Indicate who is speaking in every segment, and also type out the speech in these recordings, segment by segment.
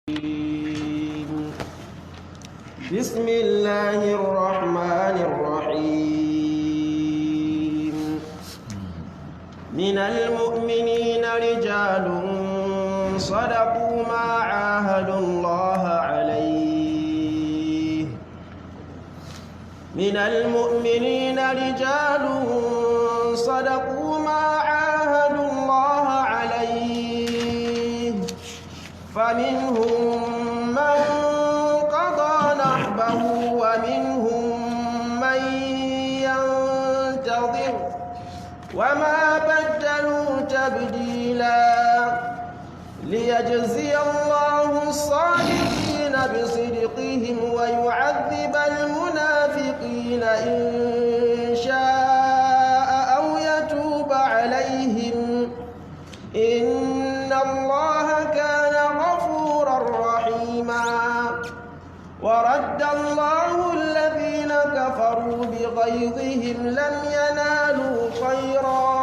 Speaker 1: الرجيم. بسم الله الرحمن الرحيم. من المؤمنين رجال صدقوا ما عاهدوا الله عليه. من المؤمنين رجال صدقوا ما عاهدوا الله عليه، فمنهم من قضى نحبه ومنهم من ينتظر، وما بدلوا تبديلا. ليجزي الله الصادقين بصدقهم ويعذب المنافقين إن شاء أو يتوب عليهم، إن الله كان غفورا رحيما. ورد الله الذين كفروا بغيظهم لم ينالوا خيرا،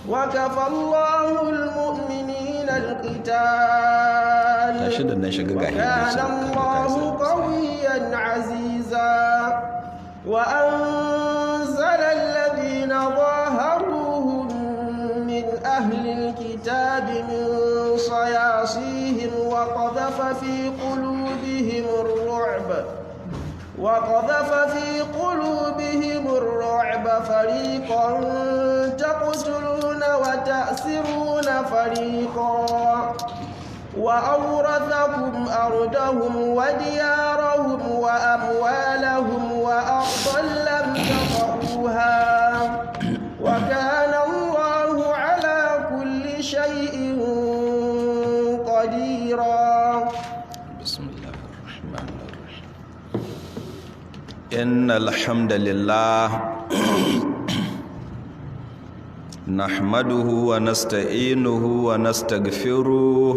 Speaker 1: وكفى الله المؤمنين القتال،
Speaker 2: Tashi da na shiga ga
Speaker 1: وكان الله قويا عزيزا. وأنزل الذين ظاهروهم من أهل الكتاب من صياصيهم وقذف في قلوبهم الرعب فريقا تقتلون وتأسرون فريقا. وأورثكم أرضهم وديارهم وأموالهم وأرضا لم تطئوها، وكان الله على كل شيء قديرا.
Speaker 2: بسم الله الرحمن الرحيم. إن الحمد لله نحمده ونستعينه ونستغفره،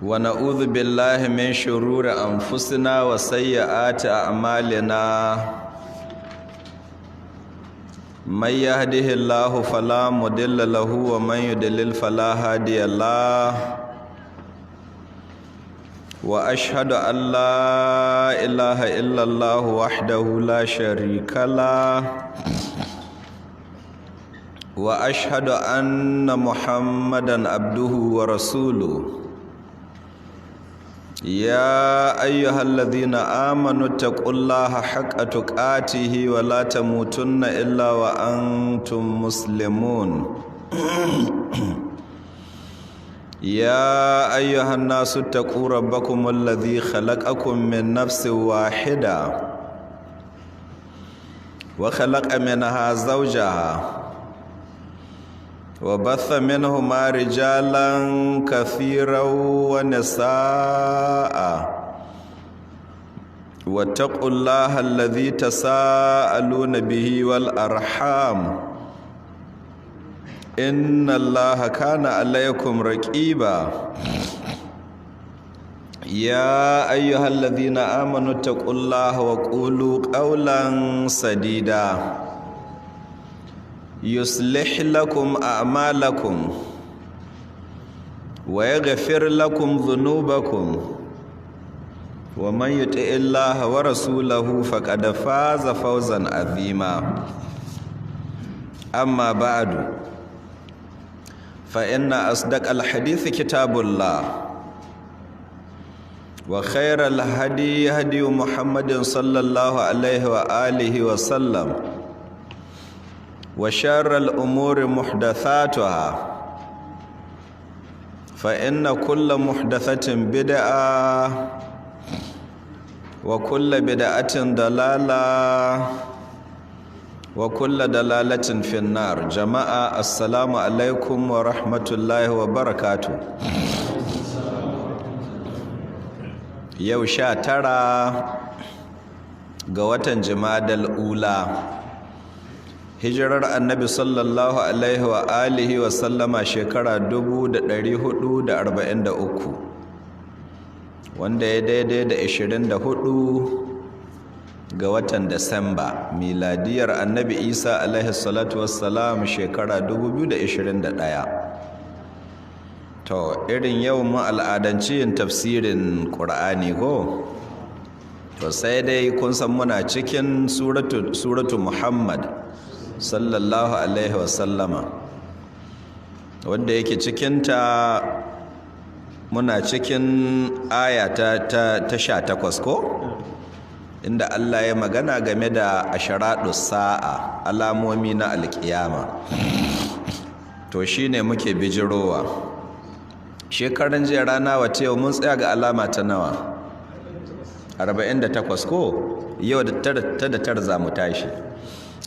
Speaker 2: ونعوذ بالله من شرور أنفسنا وسيئات أعمالنا. من يهده الله فلا مضل له، ومن يضلل فلا هادي له. واشهد ان لا اله الا الله وحده لا شريك له، واشهد ان محمدا عبده ورسوله. يا ايها الذين امنوا اتقوا الله حق تقاته ولا تموتن الا وانتم مسلمون. يا ايها الناس اتقوا ربكم الذي خلقكم من نفس واحده، وخلق منها زوجها، وبث منهما رجالا كثيرا ونساء. واتقوا الله الذي تساءلون به والارحام، إن الله كان عليكم رقيبا. يا أيها الذين آمنوا اتقوا الله وقولوا قولا سديدا، يصلح لكم أعمالكم ويغفر لكم ذنوبكم، ومن يطع الله ورسوله فقد فاز فوزا عظيما. أما بعد، فإن أصدق الحديث كتاب الله، وخير الهدي هدي محمد صلى الله عليه وآله وسلم، وشر الأمور محدثاتها، فإن كل محدثة بدعة، وكل بدعة ضلالة، وكل ضلالة في النار. جماعة، السلام عليكم ورحمة الله وبركاته. Yau 19 ga watan Jumadal Ula, hijirar Annabi sallallahu alaihi wa alihi wa sallama shekara 1443, wanda ya daidai da 24 ga watan Disamba, miladiyar Annabi Isa alaihi salatu wassalam shekara 2021. To irin yau mu al'adanci yin tafsirin Qur'ani ko? To sai dai kun san muna cikin suratu Muhammad sallallahu alaihi wasallama, wanda yake cikinta muna cikin aya ta 18 ko? Inda Allah ya magana game da asharadu sa'a, alamomi na alkiyama. To shine muke bijirowa. Shekaran jiya rana wata yau mun tsaya ga alama ta nawa? 48 ko? Yau da tara za mu tashi.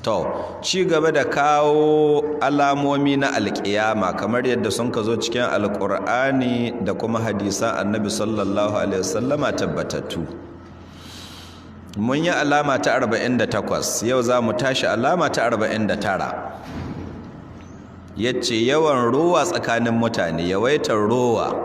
Speaker 2: To, ci gaba da kawo alamomi na alkiyama kamar yadda sun ka zo cikin Alkur'ani da kuma hadisan Annabi sallallahu alaihi wasallama tabbatattu. Mun yi alama ta 48, yau za mu tashi alama ta 49. Yace yawan ruwa tsakanin mutane, yawaitar ruwa.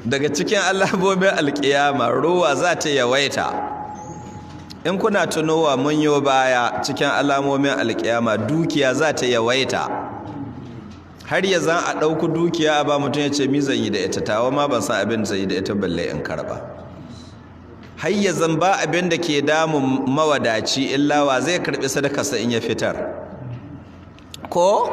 Speaker 2: Daga cikin alamomin alkiyama ruwa za ta yawaita. In kuna tunowa mun yo baya cikin alamomin alkiyama dukiya za ta yawaita. Har ya zan a ɗauki dukiya a ba mutum ya ce mi zan yi da ita, tawa ma ban san abin da zan yi da ita balle in karba. Har ya zan ba abin da ke damun mawadaci illa wa zai karbi sadakarsa in ya fitar. Ko?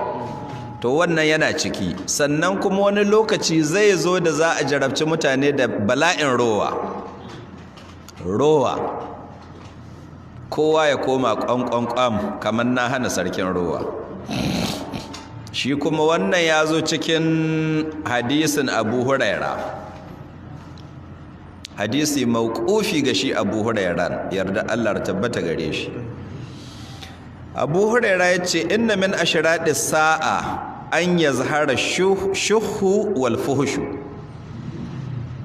Speaker 2: To wannan yana ciki. Sannan kuma wani lokaci zai zo da za a jarabci mutane da bala'in rowa. Rowa. Kowa ya koma ƙwanƙwanƙwam kamar na hana sarkin rowa. Shi kuma wannan ya zo cikin hadisin Abu Huraira. Hadisi mauqufi ga shi Abu Huraira, yarda Allah tabbata gare shi. Abu Huraira ya ce inna min ashratis sa'a an yazhara shuhu wal fuhshu.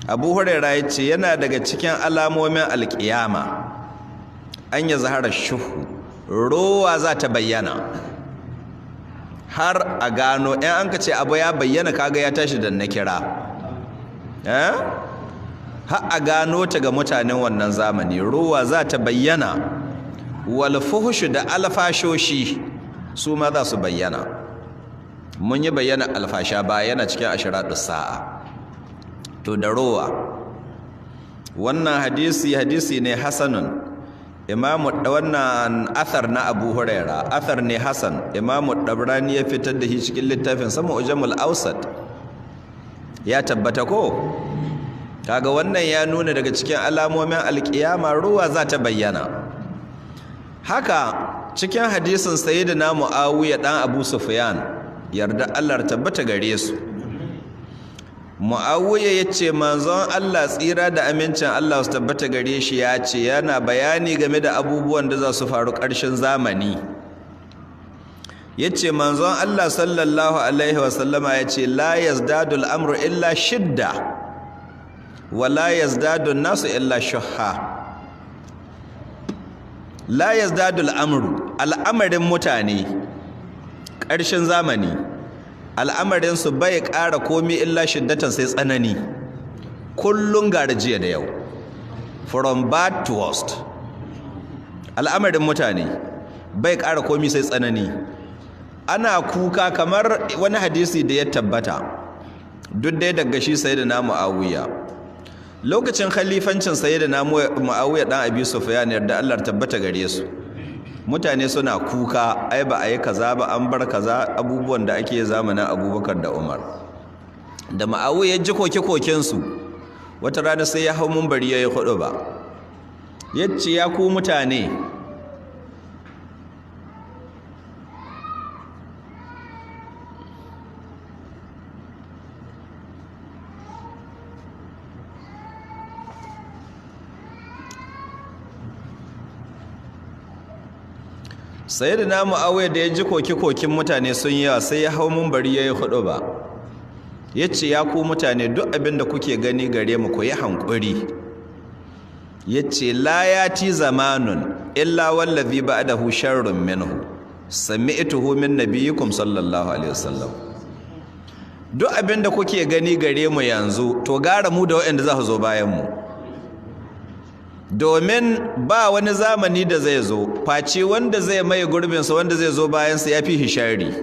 Speaker 2: Abu Huraira ya ce yana daga cikin alamomin alkiyama an yazhara shuhu, rowa za ta bayyana. Har a gano in an ka ce abu ya bayyana kaga ya tashi da na kira, har a gano ta ga mutanen wannan zamani, ruwa za ta bayyana. Wal fuhshu da alfashoshi su ma za su bayyana. Mun yi bayyana alfasha ba yana cikin asharatu sa'a. To da ruwa, wannan hadisi ne hasanun. Imamu wannan athar na Abu Huraira athar ne hasan. Imamu Dabrani ya fitar da shi cikin littafin sa Mu'jamul Awsat. Ya tabbata ko? Kaga wannan ya nuna daga cikin alamomin alkiyama ruwa za ta bayyana. Haka cikin hadisin Sayyidina Muawiya dan Abu Sufyan, yarda Allah tabbata gare su. Muawiya yace manzon Allah tsira da amincin Allah su tabbata gare shi ya ce yana bayani game da abubuwan da za su faru ƙarshen zamani. Yace manzon Allah sallallahu alaihi wasallama yace la yazdadul amru illa shidda wa la yazdadun nasu illa shuhha. La yazdadul amru, al'amarin mutane ƙarshen zamani al'amarinsu bai ƙara komi illa shiddatan sai tsanani. Kullum gara jiya da yau, from bad to worst. Al'amarin mutane bai ƙara komi sai tsanani. Ana kuka kamar wani hadisi da ya tabbata duk dai daga shi Sayyidina Muawiya. Lokacin khalifancin Sayyidina Muawiya dan Abi Sufyan, yarda Allah tabbata gare su, mutane suna kuka ai ba a yi kaza ba, an bar kaza, abubuwan da ake zamanin Abubakar da Umar. Da Muawiya ya ji koke-koken su, wata rana sai ya hau munbari yayi huɗuba. Yace ya ku mutane, Sayyidina Muawiya da ya ji koke-koken mutane sun yawa sai ya hau munbari yayi huɗuba. Yace ya ku mutane, duk abin da kuke gani gare mu ku yi hankuri. Yace la yati zamanun illa wallazi ba'dahu sharrun minhu sami'tuhu min nabiyyikum sallallahu alaihi wasallam. Duk abin da kuke gani gare mu yanzu to gara mu da waɗanda za su zo bayan mu. Domin ba wani zamani da zai zo face wanda zai maye gurbinsa, wanda zai zo bayansa ya fi hishari.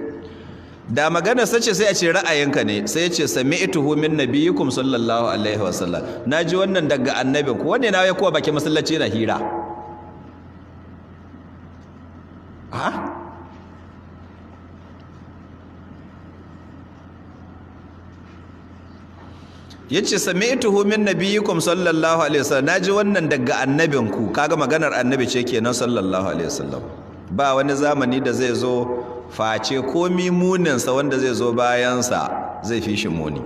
Speaker 2: Da magana sace sai a ce ra'ayinka ne, sai ya ce sami'tuhu min nabiyikum sallallahu alaihi wasallam, naji wannan daga annabinku. Wanne na ya kuwa bakin masallaci yana hira? Ha, yace sami'tuhu min nabiyikum sallallahu alaihi wasallam, naji wannan daga annabinku. Kaga maganar annabi ce kenan sallallahu alaihi wasallam. Ba wani zamani da zai zo face komi muninsa wanda zai zo bayansa zai fi shi muni.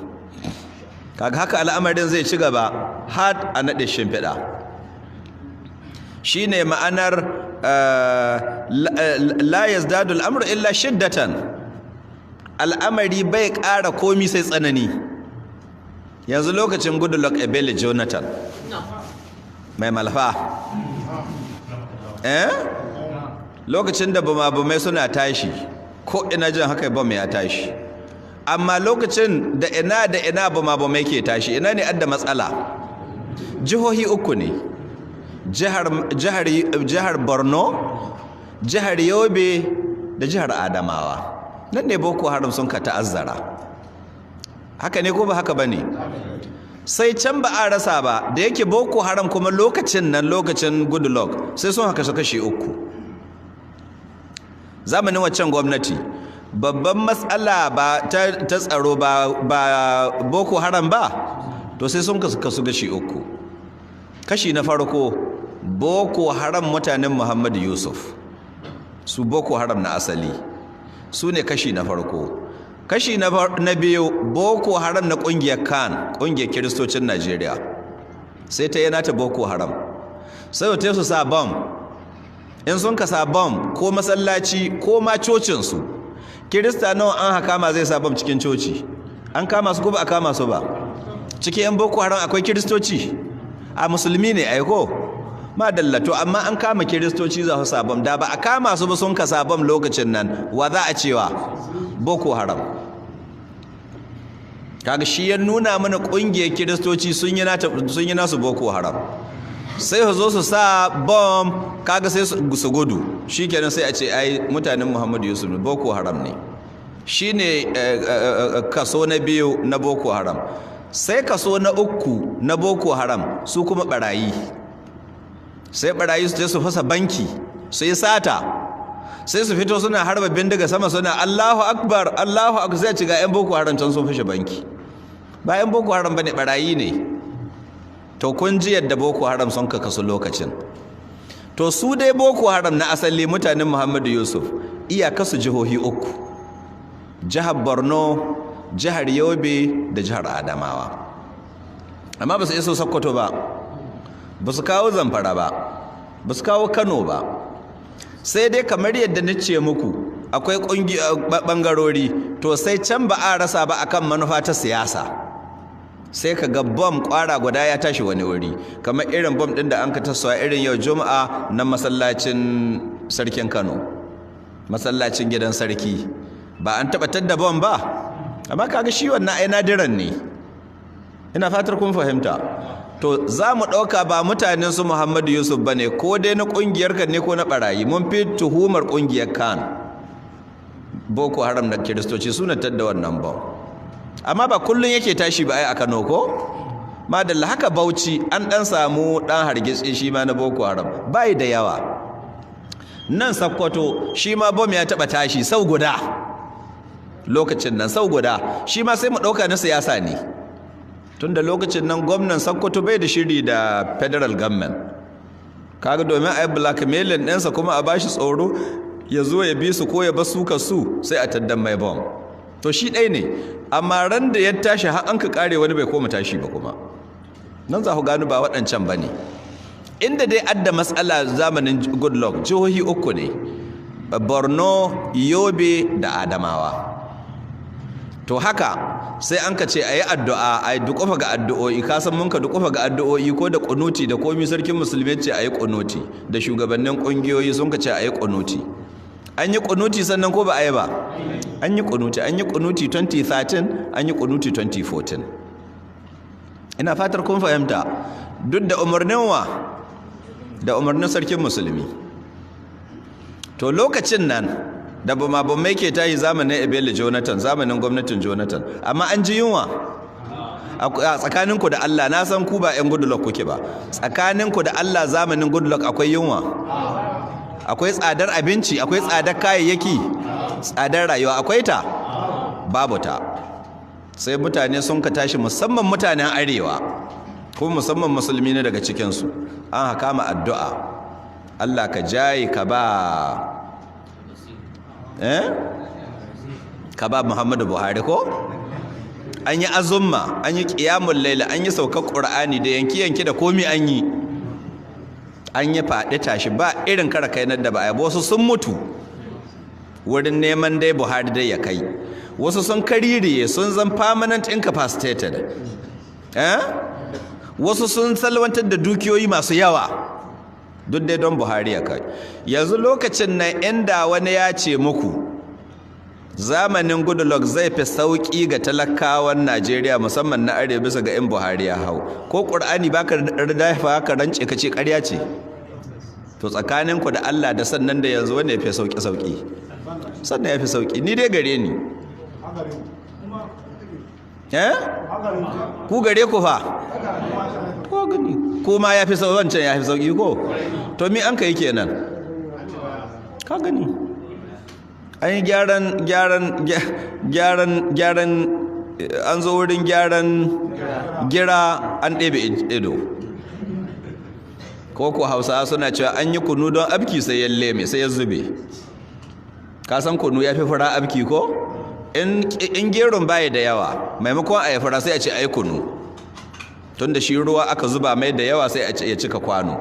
Speaker 2: Kaga haka al'amarin zai ci gaba har a naɗe shimfiɗa. Shine ma'anar la yazdadu al'amru illa shiddatan, al'amari bai ƙara komi sai tsanani. Yanzu lokacin Goodluck Ebele Jonathan mai malfa, lokacin da bama-bamai suna tashi ko ina jin haka bam ya tashi, amma lokacin da ina da ina bama-bamai ke tashi, ina ne adda matsala? Jihohi uku ne, jihar Borno, jihar Yobe da jihar Adamawa. Nan ne Boko Haram sun ka ta'azzara. Haka ne ko ba haka bane? Sai can ba a rasa ba, da yake Boko Haram kuma lokacin nan, lokacin Goodluck, sai sun haka su kashi uku. Zamanin waccan gwamnati babban matsala ba ta tsaro ba Boko Haram ba, to sai sun kasu kashi uku. Kashi na farko, Boko Haram mutanen Muhammadu Yusuf, su Boko Haram na asali, su ne kashi na farko. Kashi na biyu, Boko Haram na kungiyar kan, kungiyar Kiristocin Najeriya, sai ta yana ta Boko Haram, sai ta su sa bam. In sun ka sa bam ko masallaci ko ma cocinsu, Kirista nawa an haka ma zai sa bam cikin coci? An kama su ko ba a kama su ba? Cikin yan Boko Haram akwai Kiristoci? A musulmi ne aiko madalla. To amma an kama Kiristoci za su sa bam, da ba a kama su ba sun ka sa bam lokacin nan, wa za a cewa Boko Haram? Kaga shi ya nuna mana kungiyar Kiristoci sun yi nasu Boko Haram. Sai su zo su sa bom, kaga sai su gudu, shikenan sai a ce ai mutanen Muhammadu Yusuf Boko Haram ne. Shine kaso na biyu na Boko Haram. Sai kaso na uku na Boko Haram, su kuma barayi. Sai barayi su je su fasa banki, su yi sata, sai su fito suna harba bindiga sama suna Allahu Akbar, Allahu Akbar, sai ci ga yan Boko Haram can sun fashe banki. Ba yan Boko Haram bane, barayi ne. To kun ji yadda Boko Haram sun kasu lokacin. To su dai Boko Haram na asali mutanen Muhammadu Yusuf iyaka su jihohi uku, jihar Borno, jihar Yobe da jihar Adamawa. Amma ba su iso Sokoto ba, ba su kawo Zamfara ba, ba su kawo Kano ba. Sai dai kamar yadda na ce muku akwai bangarori, to sai can ba a rasa ba akan manufa ta siyasa. Sai ka ga bom kwara guda ya tashi wani wuri, kamar irin bom din da an ka tasowa irin yau Juma'a na masallacin sarkin Kano, masallacin gidan sarki, ba an tabbatar da bom ba, amma kaga shi wannan ai nadiran ne. Ina fatar kun fahimta. To za mu ɗauka ba mutanen su Muhammadu Yusuf bane, ko dai na ƙungiyar kan ne ko na barayi. Mun fi tuhumar ƙungiyar kan Boko Haram na Kiristoci suna tadda wannan bom, amma ba kullun yake tashi ba ai a Kano ko madalla. Haka Bauchi an dan samu dan hargitsi shi ma na Boko Haram, bai da yawa. Nan Sokoto shi ma bom ya taba tashi sau guda lokacin nan, sau guda shi ma sai mu dauka na siyasa ne, tunda lokacin nan gwamnan Sokoto bai da shiri da federal government. Kaga domin ai blackmailing ɗinsa kuma a bashi tsoro ya zo ya bi su ko ya basu ka su, sai a taddan mai bom. To shi ɗai ne, amma ran da ya tashi har an ka kare wani bai koma tashi ba kuma. Nan za ku gano ba waɗancan ba ne. Inda dai adda matsala zamanin Goodluck jihohi uku ne, Borno, Yobe da Adamawa. To haka sai an ka ce a yi addu'a, a yi duƙufa ga addu'o'i. Ka san mun ka duƙufa ga addu'o'i ko da ƙunuti da komi. Sarkin musulmi ce a yi ƙunuti, da shugabannin ƙungiyoyi sun ka ce a yi ƙunuti. An yi ƙunuti sannan ko ba a yi ba? An yi ƙunuti, an yi ƙunuti 2013, an yi ƙunuti 2014. Ina fatar kun fahimta. Duk da umarnin wa? Da umarnin sarkin musulmi. To lokacin nan da bama-bamai ke tashi zamanin Ebele Jonathan, zamanin gwamnatin Jonathan, amma an ji yunwa a tsakaninku da Allah. Na san ku ba 'yan Goodluck kuke ba. Tsakaninku da Allah, zamanin Goodluck akwai yunwa, akwai tsadar abinci, akwai tsadar kayayyaki, tsadar rayuwa, akwai ta? Babu ta. Sai mutane sun ka tashi, musamman mutanen arewa, ko musamman musulmi ne daga cikinsu, an haka ma addu'a, Allah ka jaye ka ba ka ba Muhammadu Buhari. Ko an yi azumma, an yi ƙiyamun laila, an yi saukar ƙur'ani da yanki-yanki da komi, an yi faɗi tashi, ba irin kara kai nan da ba a yi. Wasu sun mutu wurin neman dai Buhari dai ya kai, wasu sun kaririye sun zan permanent incapacitated, eh? Wasu sun salwantar da dukiyoyi masu yawa, duk dai don Buhari ya kai. Yanzu lokacin nan, inda wani ya ce muku zamanin Goodluck zai fi sauƙi ga talakawan Najeriya, musamman na arewa, bisa ga in Buhari ya hau, ko Ƙur'ani baka ridafa ka rance ka ce ƙarya ce. To tsakaninku da Allah, da sannan da yanzu, wanda ya fi sauƙi sauƙi? Sannan ya fi sauƙi, ni dai gare ni. Eh, ku gare ku fa? Ko gani ko ma ya fi sauƙi, wancan ya fi sauƙi ko? To mi an kai kenan? Ka gani, an yi gyaran gyaran gyaran gyaran, an zo wurin gyaran gira an ɗebe ido. Ko ko Hausawa suna cewa an yi kunu don abki sai ya leme, sai ya zube. Ka san kunu ya fi fura abki ko? In geron baya da yawa, maimakon a yi fura sai a ce a yi kunu, tun da shi ruwa aka zuba mai da yawa sai a ya cika kwano.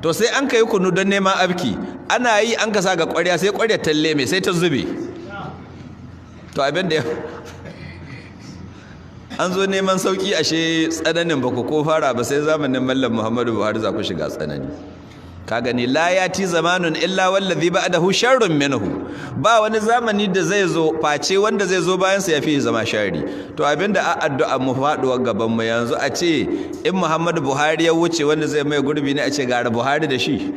Speaker 2: To sai an kai kunu don neman abki, ana yi an kasa ga ƙwarya, sai ƙwarya ta leme, sai ta zube. To abin da an zo neman sauki, ashe tsananin ba ku ko fara ba, sai zamanin Mallam Muhammadu Buhari za ku shiga tsanani. Ka gani, la yati zamanun illa wallazi ba'dahu sharrun minhu. Ba wani zamani da zai zo face wanda zai zo bayan sa yafi zama sharri. To abinda a addu'a mu, faduwar gaban mu yanzu, a ce in Muhammadu Buhari ya wuce, wanda zai mai gurbi ne, a ce gara Buhari da shi.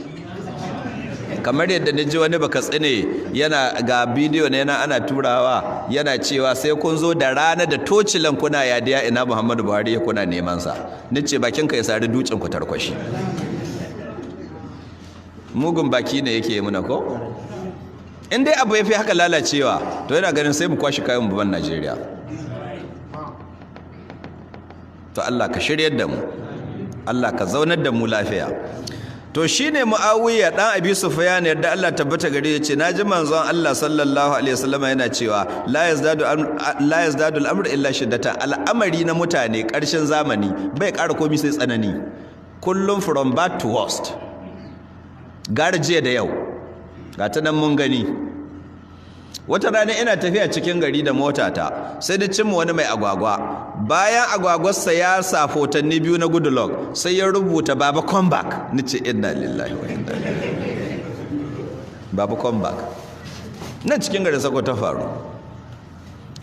Speaker 2: Kamar yadda na ji wani baka tsine yana ga bidiyo ne yana ana turawa, yana cewa sai kun zo da rana da tocilan kuna yadiya ina Muhammadu Buhari ya kuna neman sa. Nace bakin ka ya sari dukin ku tarkwashi. Mugun baki ne yake muna. Ko in dai abu ya fi haka lalacewa, to yana ganin sai mu kwashi kayan babban Najeriya. To Allah ka shiryar da mu, Allah ka zaunar da mu lafiya. To shine Muawiya dan Abi Sufyan, yadda Allah tabbata gare, ya ce naji manzon Allah sallallahu alaihi wasallam yana cewa la yazdadu al-amru illa shiddata. Al'amari na mutane ƙarshen zamani bai ƙara komai sai tsanani, kullum from bad to worst. Gara jiya da yau, ga ta nan mun gani. Wata rana ina tafiya cikin gari da motata, sai da cimma wani mai agwagwa. Bayan agwagwarsa ya sa fotanni biyu na Goodluck, sai ya rubuta "Baba come back". Nace inna lillahi wa inna ilaihi. Baba come back. Nan cikin garin Sokoto ta faru.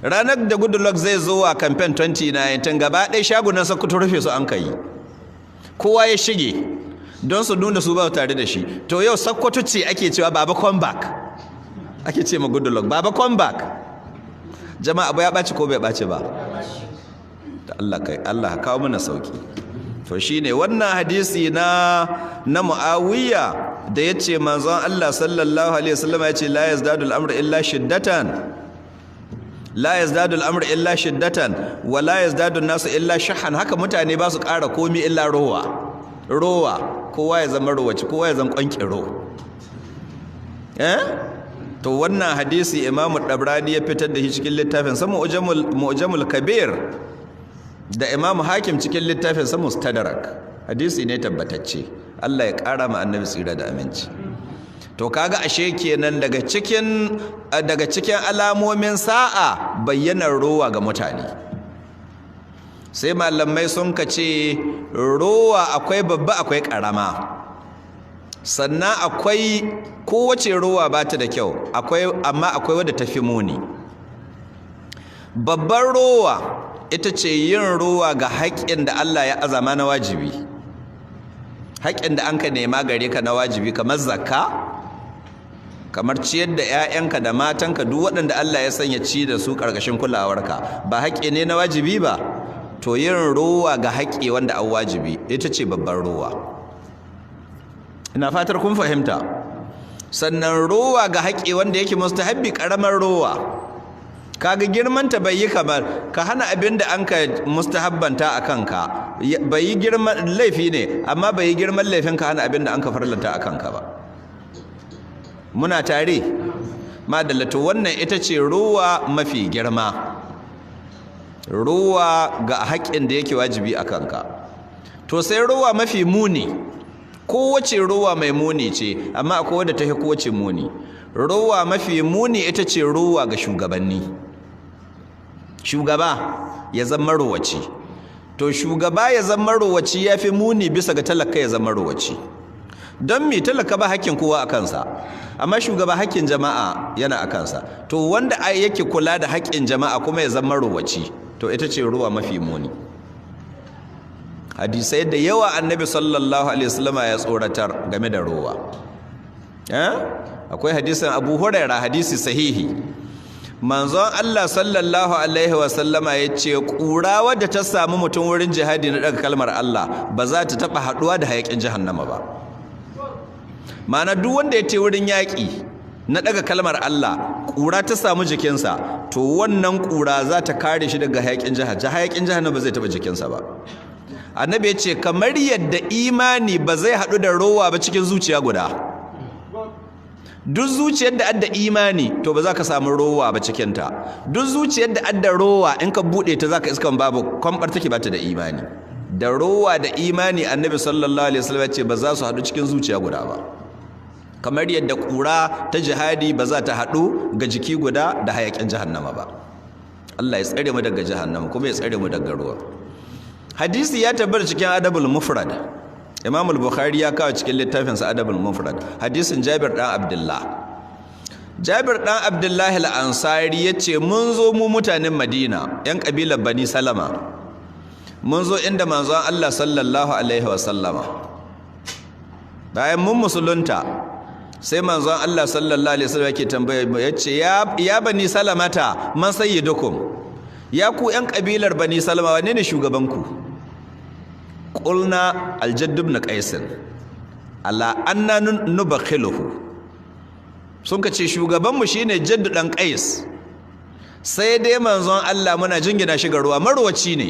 Speaker 2: Ranar da Goodluck zai zo a campaign 2019, gaba ɗaya shagunan Sokoto rufe su an kai, kowa ya shige don su nuna su ba tare da shi. To yau Sokoto ce ake cewa "Baba come back", ake ce ma Goodluck "Baba come back". Jama'a, abu ya ɓaci ko bai ɓaci ba? Da Allah kai, Allah kawo mana sauki. To shine wannan hadisi na Muawiya da yace manzon Allah sallallahu alaihi wasallam yace la yazdadu al-amru illa shiddatan, la yazdadu al-amru illa shiddatan wa la yazdadu an-nasu illa shahan. Haka mutane ba su ƙara komi illa rowa, rowa. Kowa ya zama rowaci, kowa ya zama kwankiro, eh. To wannan hadisi Imamu Dabrani ya fitar da shi cikin littafin sa Mu'jamul Kabir, da Imamu Hakim cikin littafin sa Mustadrak. Hadisi ne tabbatacce. Allah ya ƙara ma annabi tsira da aminci. To kaga ashe kenan daga cikin alamomin sa'a bayyanar rowa ga mutane. Sai malamai sun ka ce rowa akwai babba, akwai ƙarama, sannan akwai kowace rowa ba ta da kyau, akwai, amma akwai wadda ta fi muni. Babbar rowa ita ce yin rowa ga haƙƙin da Allah ya azama na wajibi. Haƙƙin da an ka nema gare ka na wajibi, kamar zakka, kamar ciyar da 'ya'yanka da matanka, duk waɗanda Allah ya sanya ci da su ƙarƙashin kulawarka, ba haƙƙi ne na wajibi ba? To yin rowa ga haƙƙi wanda an wajibi ita ce babbar rowa. Ina fatar kun fahimta. Sannan rowa ga haƙƙi wanda yake mustahabbi, ƙaramar rowa. Kaga girmanta bai yi kamar ka hana abin da an ka mustahabbanta a kanka, bai yi girman laifi ne, amma bai yi girman laifin ka hana abin da an ka farlanta a kanka ba. Muna tare? Madalla. To wannan ita ce rowa mafi girma, rowa ga haƙƙin da yake wajibi a kanka. To sai rowa mafi muni. Kowace rowa mai muni ce, amma akwai wadda ta fi kowace muni. Rowa mafi muni ita ce rowa ga shugabanni. Shugaba ya zama rowaci. To shugaba ya zama rowaci ya fi muni bisa ga talaka ya zama rowaci. Don me? Talaka ba hakkin kowa a kansa, amma shugaba hakkin jama'a yana a kansa. To wanda yake kula da hakkin jama'a kuma ya zama rowaci, to ita ce rowa mafi muni. Hadisai da yawa Annabi sallallahu alaihi wasallama ya tsoratar game da rowa. Akwai hadisin Abu Huraira, hadisi sahihi. Manzon Allah sallallahu alaihi wasallama ya ce ƙura wadda ta samu mutum wurin jihadi na daga kalmar Allah ba za ta taɓa haɗuwa da hayaƙin jahannama ba. Ma'ana, duk wanda ya ce wurin yaƙi na daga kalmar Allah, ƙura ta samu jikinsa, to wannan ƙura za ta kare shi daga hayaƙin jahannama. Hayaƙin jahannama ba zai taɓa jikinsa ba. Annabi ya ce kamar yadda imani ba zai haɗu da rowa ba cikin zuciya guda. Duk zuciyar da adda imani, to ba za ka samu rowa ba cikinta. Duk zuciyar da adda rowa, in ka buɗe ta, za ka iskan babu kwambar take, bata da imani. Da rowa da imani, Annabi sallallahu alaihi wasallam ya ce ba za su haɗu cikin zuciya guda ba, kamar yadda ƙura ta jihadi ba za ta haɗu ga jiki guda da hayaƙin jahannama ba. Allah ya tsare mu daga jahannama kuma ya tsare mu daga rowa. Hadisi ya tabbata cikin Adabul Mufrad. Imam al-Bukhari ya kawo cikin littafinsa Adabul Mufrad, hadisin Jabir dan Abdullah. Jabir dan Abdullah al-Ansari yace mun zo mu mutanen Madina, yan kabilar Bani Salama, mun zo inda manzon Allah sallallahu alaihi wa sallama. Bayan mun musulunta, sai manzon Allah sallallahu alaihi wasallam yake tambaya, yace ya Bani Salamata, man sayyidukum? Ya ku yan kabilar Bani Salama, wane ne shugabanku? Qulna Aljadd ibn Qais, ala anna nubakhiluhu. Sun ka ce shugabanmu shine Jaddu dan Qais, sai dai manzon Allah muna jingina shi ga rowa, marwaci ne.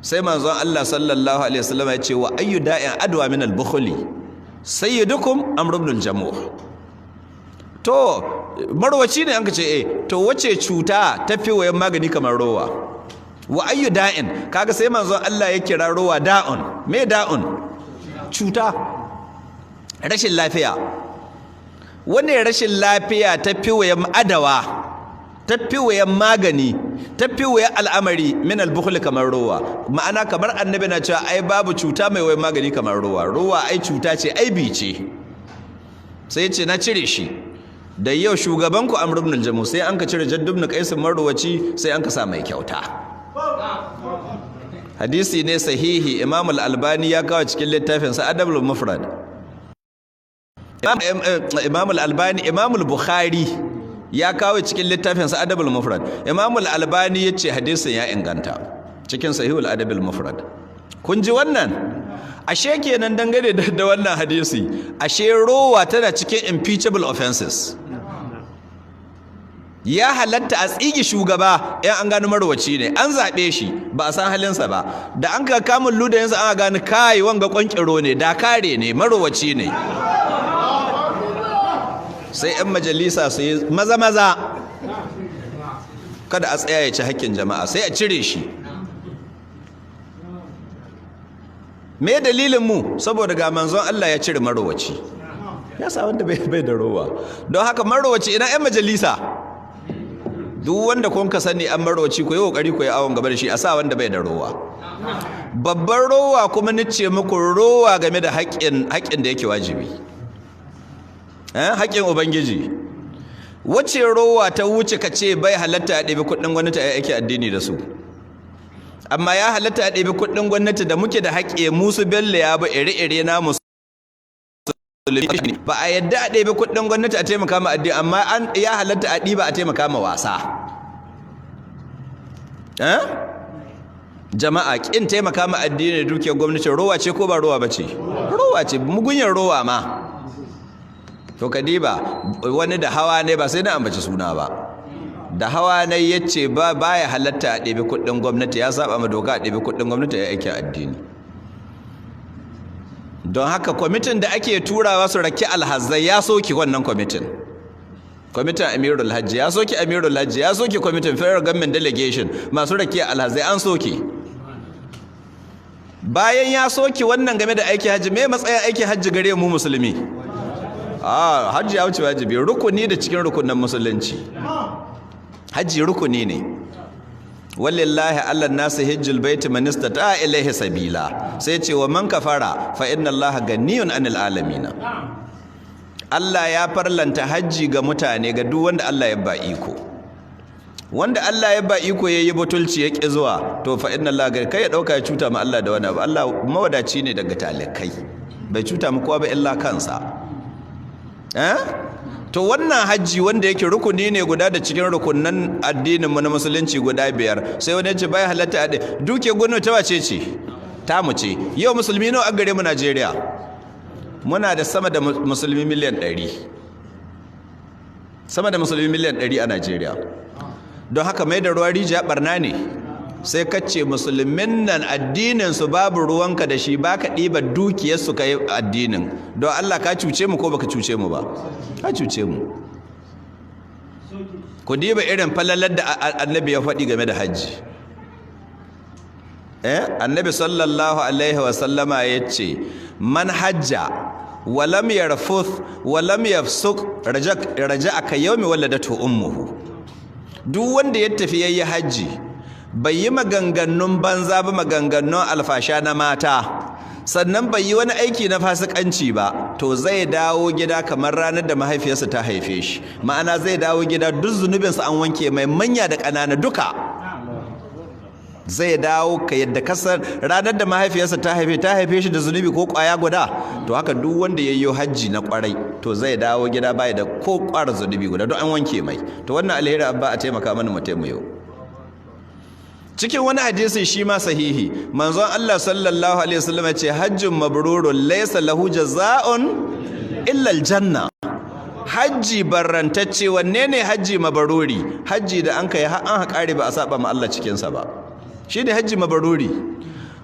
Speaker 2: Sai manzon Allah sallallahu alaihi wasallam ya ce wa ayyu da'in adwa min al-bukhli? Sayyidukum Amr ibn al-Jamuh. To marwaci ne, an ka ce eh, to wace cuta tafi wayan magani kamar rowa? Wa ayyu da'in? Kaga sai manzon Allah ya kira rowa da'un. Me da'un? Cuta, rashin lafiya. Wani rashin lafiya tafi wayan adawa, tafi wayan magani, tafi wayan al'amari min al-bukhl kamar rowa? Ma'ana, kamar Annabi na cewa ai babu cuta mai wayan magani kamar rowa. Rowa ai cuta ce, aibi ce. Sai ya ce na cire shi da yau, shugabanku Amr ibn al-Jamu. Sai an ka cire Jadd ibn Qais marwaci, sai an ka sa mai kyauta. Hadisi ne sahihi. Imam al-Albani ya kawo cikin littafinsa Adabul Mufrad. Imam al-Albani, Imam al-Bukhari ya kawo cikin littafinsa Adabul Mufrad. Imam al-Albani yace hadisin ya inganta cikin Sahihul Adabul Mufrad. Kun ji wannan? Ashe kenan dangane da wannan hadisi, ashe rowa tana cikin impeachable offenses. Ya halatta a tsigi shugaba in an gano marwaci ne. An zaɓe shi, ba a san halinsa ba. Da an ka kamun ludayinsa an gani, kai, wanga ƙwanƙiro ne, dakare ne, marwaci ne, sai 'yan majalisa su yi maza maza, kada a tsaya ya ci hakkin jama'a, sai a cire shi. Me dalilin mu? Saboda ga manzon Allah ya cire marowaci, ya sa wanda bai da rowa. Don haka marowaci, ina 'yan majalisa? Duk wanda kun ka sani an marowaci, ku yi kokari ku yi awon gaba da shi, a sa wanda bai da rowa. Babbar rowa kuma ni ce muku rowa game da haƙƙin da yake wajibi, haƙƙin Ubangiji. Wace rowa ta wuce ka ce bai halatta a ɗabi kuɗin gwamnati a aiki addini da su? Amma ya halatta a ɗebi kuɗin gwamnati da muke da haƙƙi, musu Bello ya ba ire-ire na musulmi, ba a yadda a ɗebi kuɗin gwamnati a taimaka ma addini, amma an ya halatta a ɗiba a taimaka ma wasa. Eh jama'a, kin taimaka ma addini da dukiyar gwamnati rowa ce ko ba rowa ba ce? Rowa ce, mugunyar rowa ma. To kadiba wani da hawa ne, ba sai na ambaci suna ba, da hawa ne yace ba baya halatta a ɗebi kuɗin gwamnati, ya saba ma doka a ɗebi kuɗin gwamnati ya aiki addini. Don haka kwamitin da ake turawa su raki alhazai ya soki wannan kwamitin, kwamitin Amirul Hajji ya soki, Amirul Hajji ya soki kwamitin federal government delegation masu raki alhazai an soki. Bayan ya soki wannan game da aiki hajji, me matsayin aiki hajji gare mu musulmi? Ah, hajji ya wuce wajibi, rukuni da cikin rukunin musulunci. Hajji rukuni ne. Walillahi ala nasi hijjul baiti man istata ilaihi sabila. Sai ce wa man kafara fa inna Allaha ganiyun anil alamin. Allah ya farlanta hajji ga mutane, ga duk wanda Allah ya ba iko. Wanda Allah ya ba iko yayi butulci ya ki zuwa, to fa inna Allah, kai ya dauka ya cuta ma Allah da wani abu. Allah mawadaci ne daga talikai, bai cuta mu kowa ba illa kansa. Eh, to wannan hajji wanda yake rukuni ne guda da cikin rukunan addinin mu na musulunci guda biyar, sai wani ya ce bai halatta a duke gwamnati. Ta wace ce? Ta mu ce. Yau musulmi nawa a gare mu Najeriya? Muna da sama da musulmi miliyan 100, sama da musulmi miliyan 100 a Najeriya. Don haka mai da ruwa rijiya barna ne. Sai kace musulmin nan addinin su babu ruwanka da shi, baka ɗiba dukiyar su kai addinin. Don Allah, ka cuce mu ko baka cuce mu ba? Ka cuce mu. Ku diba irin falalar da annabi ya faɗi game da hajji. Eh, annabi sallallahu alaihi wa sallama yace: man hajja walam yarfuth walam yafsuq raja'a ka yawmi waladatu ummuhu. Duk wanda ya tafi yayi hajji, bai yi maganganun banza ba, maganganun alfasha na mata, sannan bai yi wani aiki na fasikanci ba, to zai dawo gida kamar ranar da mahaifiyarsa ta haife shi. Ma'ana, zai dawo gida duk zunubinsa an wanke mai, manya da ƙanana duka. Zai dawo ka yadda kasar ranar da mahaifiyarsa ta haife shi da zunubi ko kwaya guda. To haka duk wanda ya yi hajji na kwarai, to zai dawo gida bai da ko kwara zunubi guda, duk an wanke mai. To wannan alheri abba a taimaka mana mu taimayo. Cikin wani hadisi shi ma sahihi, manzon Allah sallallahu alaihi wasallam ya ce: hajjun mabrurun laysa lahu jazaa'un illa aljanna. Hajji barrantacce. Wanne ne hajji mabaruri? Hajji da an kai har an haƙare ba a saba ma Allah cikin sa ba, shi ne hajji mabaruri.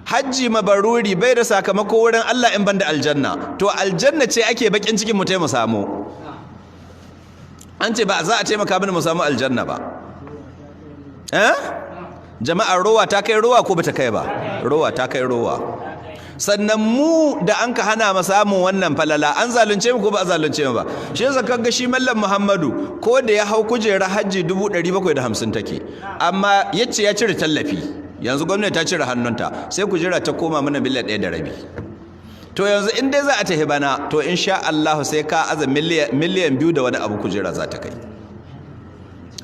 Speaker 2: Hajji mabaruri bai da sakamako wurin Allah in banda aljanna. To aljanna ce ake bakin cikin mu mu samu. An ce ba za a taimaka mana mu samu aljanna ba. Eh jama'a, rowa ta kai rowa ko bata kai ba? Rowa ta kai rowa. Sannan mu da an ka hana mu samun wannan falala, an zalunce mu ko ba a zalunce mu ba? Shi yasa kaga shi Mallam Muhammadu, ko da ya hau kujera, hajji 750 take, amma yace ya cire tallafi. Yanzu gwamnati ta cire hannunta, sai kujera ta koma mana miliyan 1.5. To yanzu in dai za a tafi bana, to insha Allah sai ka aza miliyan 2 da wani abu kujera za ta kai.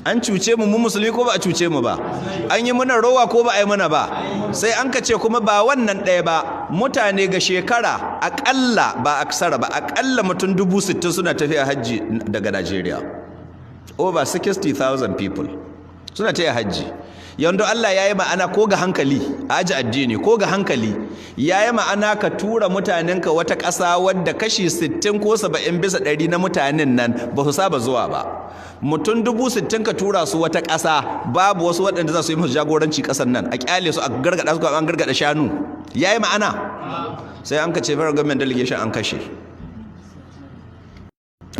Speaker 2: An cuce mu mu musulmi ko ba a cuce mu ba? An yi muna rowa ko ba a yi muna ba? Sai an ka ce kuma ba wannan ɗaya ba, mutane ga shekara aƙalla, ba aksara ba, aƙalla mutum 60,000 suna tafiya hajji daga Najeriya. Over 60,000 people suna tafiya hajji. Yanzu Allah ya yi ma'ana ko ga hankali, aji addini ko ga hankali, ya yi ma'ana ka tura mutanenka wata ƙasa wadda kashi 60 ko 70% na mutanen nan ba su saba zuwa ba? Mutum 60,000 ka tura su wata ƙasa, babu wasu waɗanda za su yi musu jagoranci ƙasar nan, a ƙyale su a gargaɗa su an gargaɗa shanu, ya yi ma'ana? Sai an ka ce federal government delegation an kashe,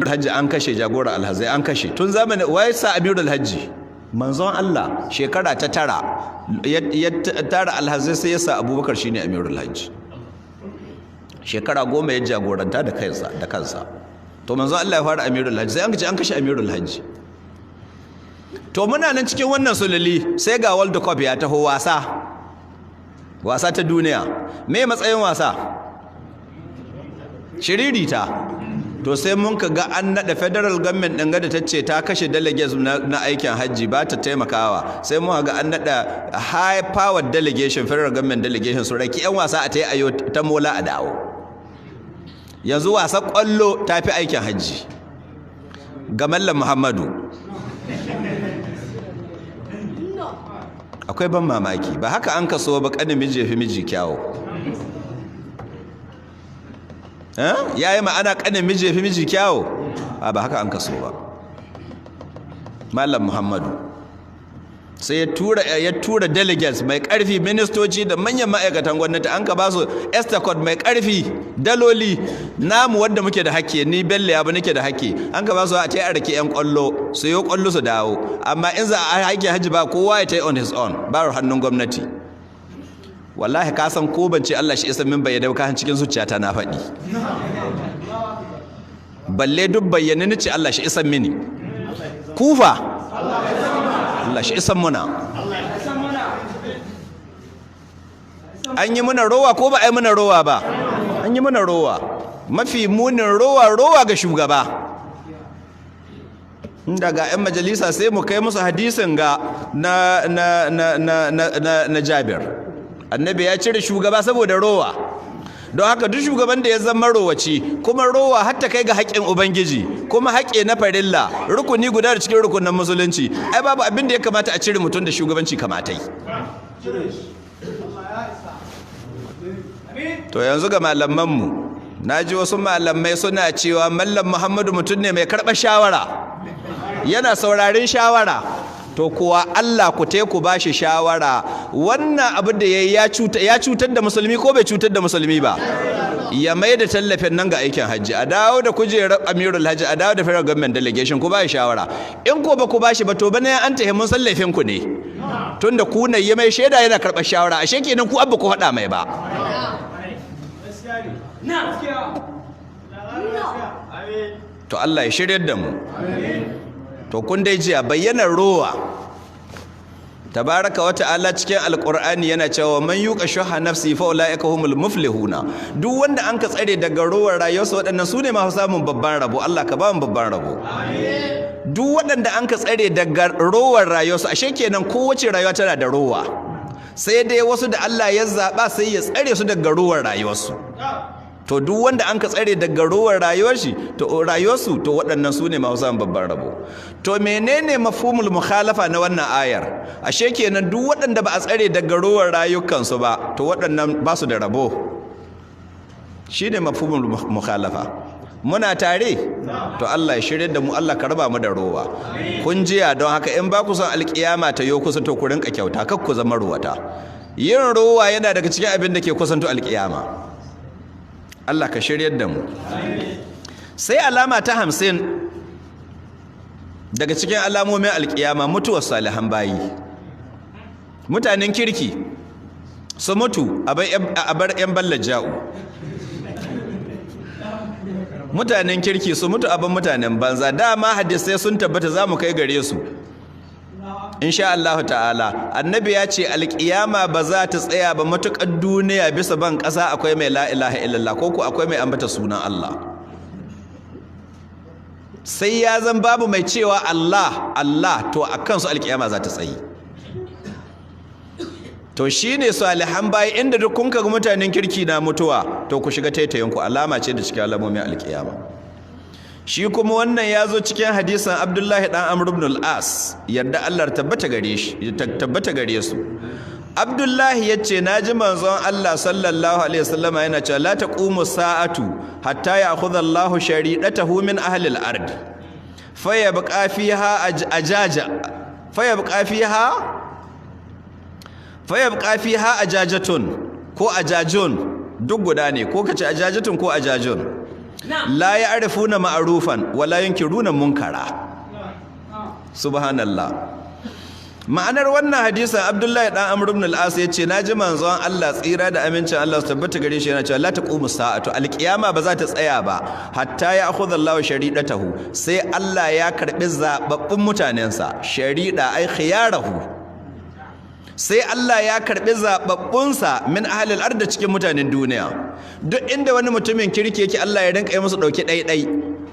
Speaker 2: hajji an kashe, jagora alhazai an kashe. Tun zamanin wai sa Amirul Hajji, manzon Allah shekara ta tara ya tara alhazai, sai ya sa Abubakar shine Amirul Hajji. Shekara 10 ya jagoranta da kansa da kansa. To manzon Allah ya fara Amirul Hajji, sai an ce an kashe Amirul Hajji. To muna nan cikin wannan sululi, sai ga World Cup ya taho, wasa, wasa ta duniya. Me matsayin wasa? Shiririta. To To sai mun ka ga an naɗa federal government ɗin gada ta ce ta kashe delegates na aikin hajji, ba ta taimakawa. Sai mun ga an naɗa high power delegation, federal government delegation, su raki 'yan wasa a ta yi ayo ta mola a dawo. Yanzu wasa ƙwallo ta fi aikin hajji ga Mallam Muhammadu. Akwai ban mamaki, ba haka an kaso ba. Ƙanin miji fi miji kyawo. Ya yi ma'ana ƙanin miji fi miji kyawo, ba haka an kaso ba. Mallam Muhammadu sai ya tura delegates mai ƙarfi, ministoci da manyan ma'aikatan gwamnati, an ka ba su estacode mai ƙarfi, daloli namu wanda muke da hakke. Ni Bello ya nake da hakke, an ka ba su a ta a rake yan kwallo su yi kwallo su dawo. Amma in za a haike hajji, ba kowa ya ta on his own, ba hannun gwamnati. Wallahi ka san ko ban ce Allah shi isa min bayyana ka, cikin zuciyata na faɗi, balle duk bayyane ni ce Allah shi isa mini. Kufa Allah shi isan muna. An yi muna rowa ko ba a yi muna rowa ba? An yi muna rowa. Mafi munin rowa, rowa ga shugaba. Daga 'yan majalisa sai mu kai musu hadisin ga na Jabir. Annabi ya cire shugaba saboda rowa. Don haka duk shugaban da ya zama rowaci, kuma rowa hatta kai ga haƙƙin Ubangiji, kuma haƙƙi na farilla, rukuni guda da cikin rukunin musulunci, ai babu abin da ya kamata a cire mutum da shugabanci kamatai. To yanzu ga malamanmu, na ji wasu malamai suna cewa Mallam Muhammadu mutum ne mai karɓar shawara, yana saurarin shawara. To kuwa Allah ku te ku bashi shawara, wannan abu da yayi ya cutar da musulmi ko bai cutar da musulmi ba? Ya mai da tallafin nan ga aikin hajji, a dawo da kujerar amirul hajji, a dawo da federal government delegation. Ku ba shawara. In ko ba ku bashi ba, to bana an tahi mun san laifin ku ne, tunda ku ne yi mai shaida yana karɓar shawara. Ashe kenan ku abba ku faɗa mai ba. To Allah ya shiryar da mu. To kun dai jiya bayyanar rowa. Tabaraka wa ta'ala cikin Alqur'ani yana cewa man yuqa shuha nafsi fa ulaika humul muflihuna. Duk wanda an ka tsare daga rowar rayuwarsa, waɗannan su ne masu samun babban rabo. Allah ka ba mu babban rabo. Duk waɗanda an ka tsare daga rowar rayuwarsu, ashe kenan kowace rayuwa tana da rowa, sai dai wasu da Allah ya zaba sai ya tsare su daga rowar rayuwarsu. To duk wanda an ka tsare daga rowar rayuwar shi, to rayuwarsu, to waɗannan su ne masu samun babban rabo. To menene mafhumul mukhalafa na wannan ayar? Ashe kenan duk waɗanda ba a tsare daga rowar rayukansu ba, to waɗannan ba su da rabo. Shine mafhumul mukhalafa. Muna tare? To Allah ya shirye da mu. Allah ka raba mu da rowa. Kun jiya, don haka in ba ku son alkiyama ta yo kusa, to ku rinka kyauta, kar ku zama ruwata. Yin rowa yana daga cikin abin da ke kusanto alkiyama. Allah ka shiryar da mu. Sai alama ta 50 daga cikin alamomin alkiyama: mutuwar salihan bayi, mutanen kirki su mutu a bar 'yan ballaja'u. Mutanen kirki su mutu abin mutanen banza. Dama hadisai sun tabbata, za mu kai gare su insha Allah ta'ala. Annabi ya ce alkiyama ba za ta tsaya ba matukar duniya bisa ban ƙasa akwai mai la ilaha illallah, ko ku akwai mai ambata sunan Allah. Sai ya zan babu mai cewa Allah Allah, to akan su alkiyama za ta tsayi. To shine salihan bayi, inda duk kun ga mutanen kirki na mutuwa, to ku shiga taitayinku, alama ce da cikin alamomin alkiyama. Shi kuma wannan ya zo cikin hadisin Abdullahi dan Amr ibn al-As, yadda Allah tabbata gare shi, tabbata gare su. Abdullahi yace naji manzon Allah sallallahu alaihi wasallam yana cewa la taqumu sa'atu hatta ya'khudha Allahu sharidatahu min ahli al-ard, fayabqa fiha ajaja fayabqa fiha fayabqa fiha ajajatun ko ajajun, duk guda ne, ko kace ajajatun ko ajajun, la ya'rifuna ma'rufan wala yunkiruna munkara. Subhanallah. Ma'anar wannan hadisin, Abdullahi dan Amr ibn al-As yace naji manzon Allah tsira da amincin Allah su tabbata gare shi yana cewa la taqumu sa'atu, alqiyama ba za ta tsaya ba, hatta ya'khudha Allahu sharidatahu, sai Allah ya karbi zababbun mutanensa. Sharida ai khiyarahu, sai Allah ya karbi zababbunsa, min ahlil ard, cikin mutanen duniya. Duk inda wani mutumin kirki yake, Allah ya rinka yi musu dauki ɗai ɗai.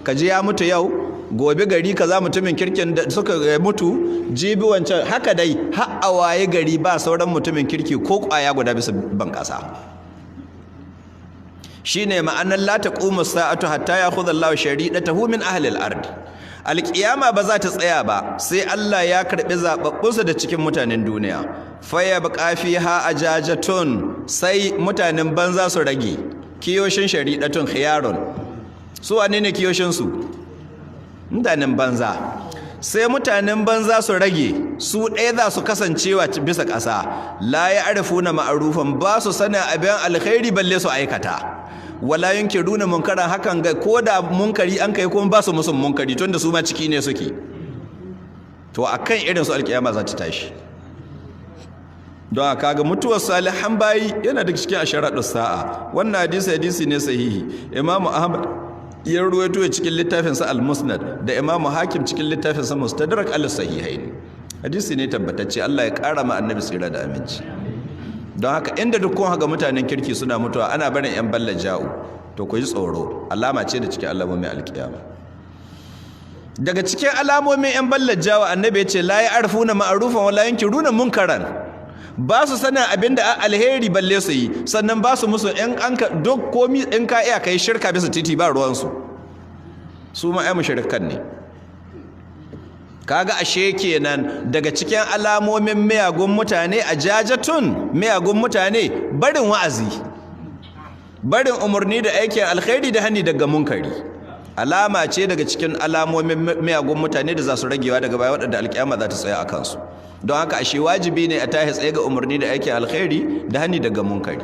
Speaker 2: Kaji ya mutu yau, gobe gari kaza mutumin kirkin da suka mutu, jibi wancan, haka dai har a waye gari ba sauran mutumin kirki ko kwaya guda bisa ban kasa. Shine ma'anar la taqumu sa'atu hatta ya'khudha Allahu sharidatahu min ahli al-ard. Alƙiyama ba za ta tsaya ba sai Allah ya karɓi zaɓaɓɓunsa da cikin mutanen duniya. Faya baƙa fiha ajajatun, sai mutanen banza su rage. Kiyoshin shari'atun khiyarun, su wane ne kiyoshin su? Mutanen banza. Sai mutanen banza su rage, su ɗaya za su kasancewa bisa ƙasa. La ya arifuna ma'arufan, ba su sanin abin alkhairi balle su aikata. Wala yunkiruna munkaran, hakan ga koda munkari an kai kuma ba su musun munkari, tunda su ma ciki ne suke. To akan irin su alkiyama za ta tashi. Don haka ga mutuwar salihan bayi yana da cikin asharatu sa'a. Wannan hadisi hadisi ne sahihi. Imam Ahmad ya ruwaito cikin littafin sa Al-Musnad, da Imam Hakim cikin littafin sa Mustadrak al-Sahihain. Hadisi ne tabbatacce. Allah ya kara ma annabi tsira da aminci. Don haka inda duk kun haga mutanen kirki suna mutuwa ana barin yan balla ja'u, to ku ji tsoro, alama ce da cikin alamomin alkiyama. Daga cikin alamomin yan balla ja'u, annabi ya ce la ya'rifuna ma'rufan wala yunkiruna munkaran. Ba su sanin abin da alheri balle su yi, sannan ba su musu in an ka duk komi in ka iya kai shirka bisa titi ba ruwan su, su ma ai mushrikan ne. Kaga ashe kenan daga cikin alamomin miyagun mutane a jajatun, miyagun mutane, barin wa'azi, barin umarni da aikin alkhairi da hani daga munkari, alama ce daga cikin alamomin miyagun mutane da za su ragewa daga baya, waɗanda alƙiyama za ta tsaya a kansu. Don haka ashe wajibi ne a tahi tsaye ga umarni da aikin alkhairi da hani daga munkari.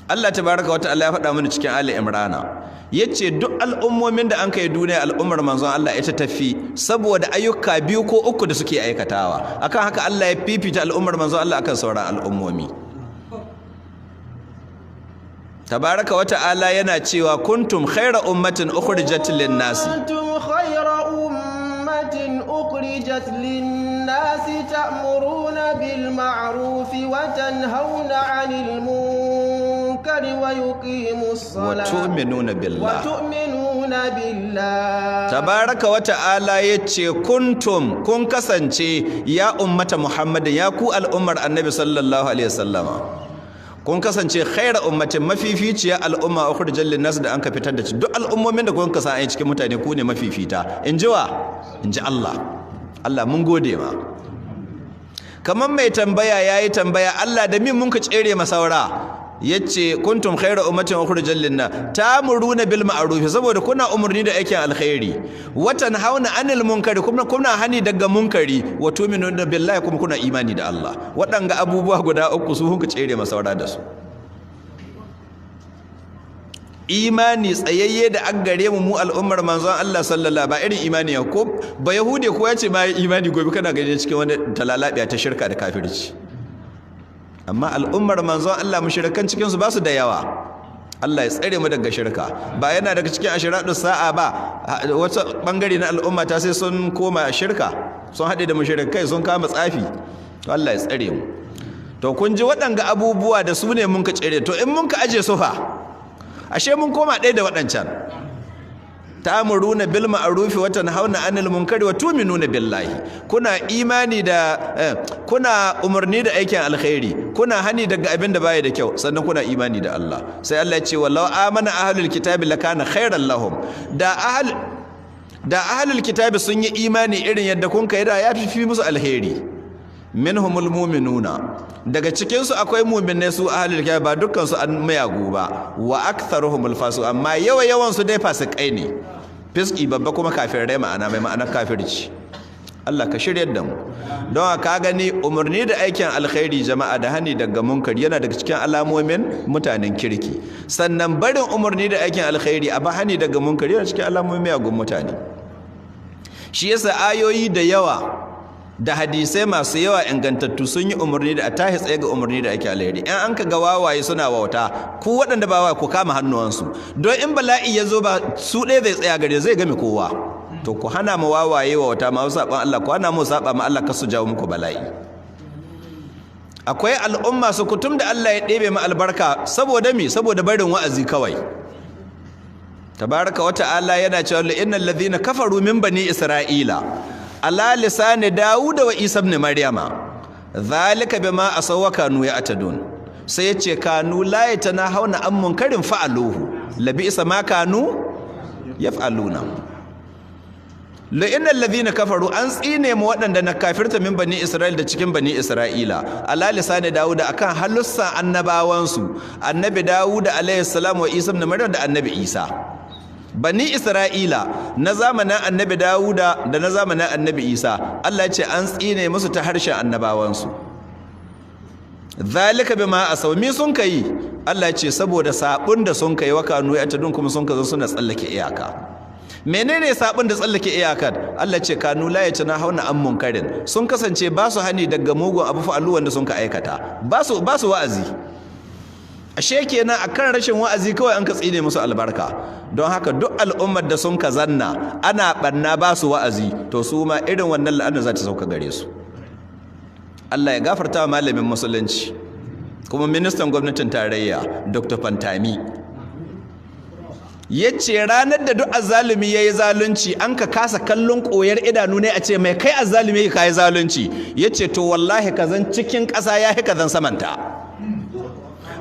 Speaker 2: Allah tabaraka wa ta'ala ya faɗa mana cikin Ali Imrana, yace duk al'ummomin da an kai duniya, al'ummar manzon Allah ita tafi, saboda ayyuka biyu ko uku da suke aikatawa. Akan haka Allah ya fifita al'ummar manzon Allah akan sauran al'ummomi. Tabaraka wa ta'ala yana cewa kuntum khaira ummatin ukhrijat lin-nasi.
Speaker 1: Kuntum khaira ummatin ukhrijat lin-nasi ta'muruna bil ma'rufi wa tanhauna 'anil munkari wa yuqimus
Speaker 2: wa
Speaker 1: salata
Speaker 2: tu'minuna billah.
Speaker 1: Wa tu'minuna billah.
Speaker 2: Tabaraka wa ta'ala yace kuntum, kun kasance, ya ummata Muhammadin, ya ku al'ummar annabi sallallahu alaihi wasallama, kun kasance khaira ummatin, mafificiya al'umma, ukhrijal lin-nas, da anka fitar da duk al'ummomin da kun kasa ai cikin mutane, ku ne mafifita. In ji wa? In ji Allah. Allah mun gode ma. Kamar mai tambaya yayi tambaya, Allah da min mun ka tsere masaura? Yace kuntum khayra ummatin ukhrijal lin-nas ta'muruna bil ma'ruf, saboda kuna umurni da aikin alkhairi, wa tanhauna anil munkari, kuma kuna hani daga munkari, wa tu'minuna billahi, kuma kuna imani da Allah. Waɗanga abubuwa guda uku su hunka tsere masaura da su. Imani tsayayye da an gare mu mu al'ummar manzon Allah sallallahu, ba irin imani ya ko ba yahude ko yace ma imani, gobe kana gani cikin wani talalabiya ta shirka da kafirci. Amma al'ummar manzon Allah, mushrikan cikin su basu da yawa. Allah ya tsare mu daga shirka. Ba yana daga cikin ashiradu sa'a ba, wata bangare na al'umma ta sai sun koma shirka, sun haɗe da mushrikai, sun kama tsafi. To Allah ya tsare mu. To kun ji waɗanga abubuwa da su ne mun ka tsere. To in mun ka aje su fa, ashe mun koma ɗaya da waɗancan. Ta'muruna bil ma'rufi wa tanhauna 'anil munkari wa tu'minuna billahi. Kuna imani da kuna umarni da aikin alkhairi, kuna hani daga abin da baya da kyau, sannan kuna imani da Allah. Sai Allah ya ce walau amana ahlul kitabi lakana khairan lahum. Da ahlul kitabi sun yi imani irin yadda kun kai, da ya fi musu alheri. Minhumul mu'minuna, daga cikin su akwai mu'minai, su ahlul kitabi, ba dukkan su an mayagu ba. Wa aktharuhumul fasiqun, amma yawa yawan su dai fasikai ne, fiski babba, kuma kafirai, ma'ana mai ma'anar kafirci. Allah ka shiryar da mu. Don ka gani, umarni da aikin alkhairi, jama'a, da hani daga munkari yana daga cikin alamomin mutanen kirki. Sannan barin umarni da aikin alkhairi a ba hani daga munkari yana cikin alamomin miyagun mutane. Shi yasa ayoyi da yawa da hadisai masu yawa ingantattu sun yi umarni da a tahi tsaye ga umarni da ake alheri. In an ka ga wawaye suna wauta, ku waɗanda ba wawaye ku kama hannuwansu, don in bala'i ya zo ba su ɗaya zai tsaya gare, zai game kowa. To ku hana mu wawaye wauta, ma saɓan Allah, ku hana mu saɓa ma Allah, kasu jawo muku bala'i. Akwai al'umma su kutum da Allah ya ɗebe mu albarka saboda me? Saboda barin wa'azi kawai. Tabaraka wa ta'ala yana cewa innal ladhina kafaru min bani isra'ila ala lisani dawud wa isa ibn maryama dhalika bima asaw wa kanu ya'tadun. Sai yace kanu la yatanahawna an munkarin fa'aluhu labisa ma kanu yaf'aluna. La'inal ladhina kafaru, an tsine mu waɗanda na kafirta min bani Isra'il da cikin bani Isra'ila ala lisani Dawud akan halussan annabawansu annabi Dawud alayhi salam wa Isa ibn Maryam da annabi Isa. Bani Isra'ila na zamanin annabi Dawud da na zamanin annabi Isa, Allah ya ce an tsine musu ta harshen annabawansu. Zalika bima asaw, mi sun kai? Allah ya ce saboda sabun da sun kai wa kanu ya tadun, kuma sun kazo suna tsallake iyaka. Menene sabon da tsallake iyakar? Allah ce kanu la yatana hauna an munkarin, sun kasance ba su hani daga mugun abu fa'alu wanda sun ka aikata, ba su wa'azi. Ashe kenan akan rashin wa'azi kawai an ka tsine musu albarka. Don haka duk al'ummar da sun ka zanna ana banna ba su wa'azi, to su ma irin wannan la'ana za ta sauka gare su. Allah ya gafarta wa malamin musulunci kuma ministan gwamnatin tarayya Dr. Pantami, yace ranar da duk azzalumi yayi zalunci an ka kasa kallon koyar idanu ne a ce mai kai azzalumi ka yi zalunci, yace to wallahi kazan cikin ƙasa yahi kazan samanta.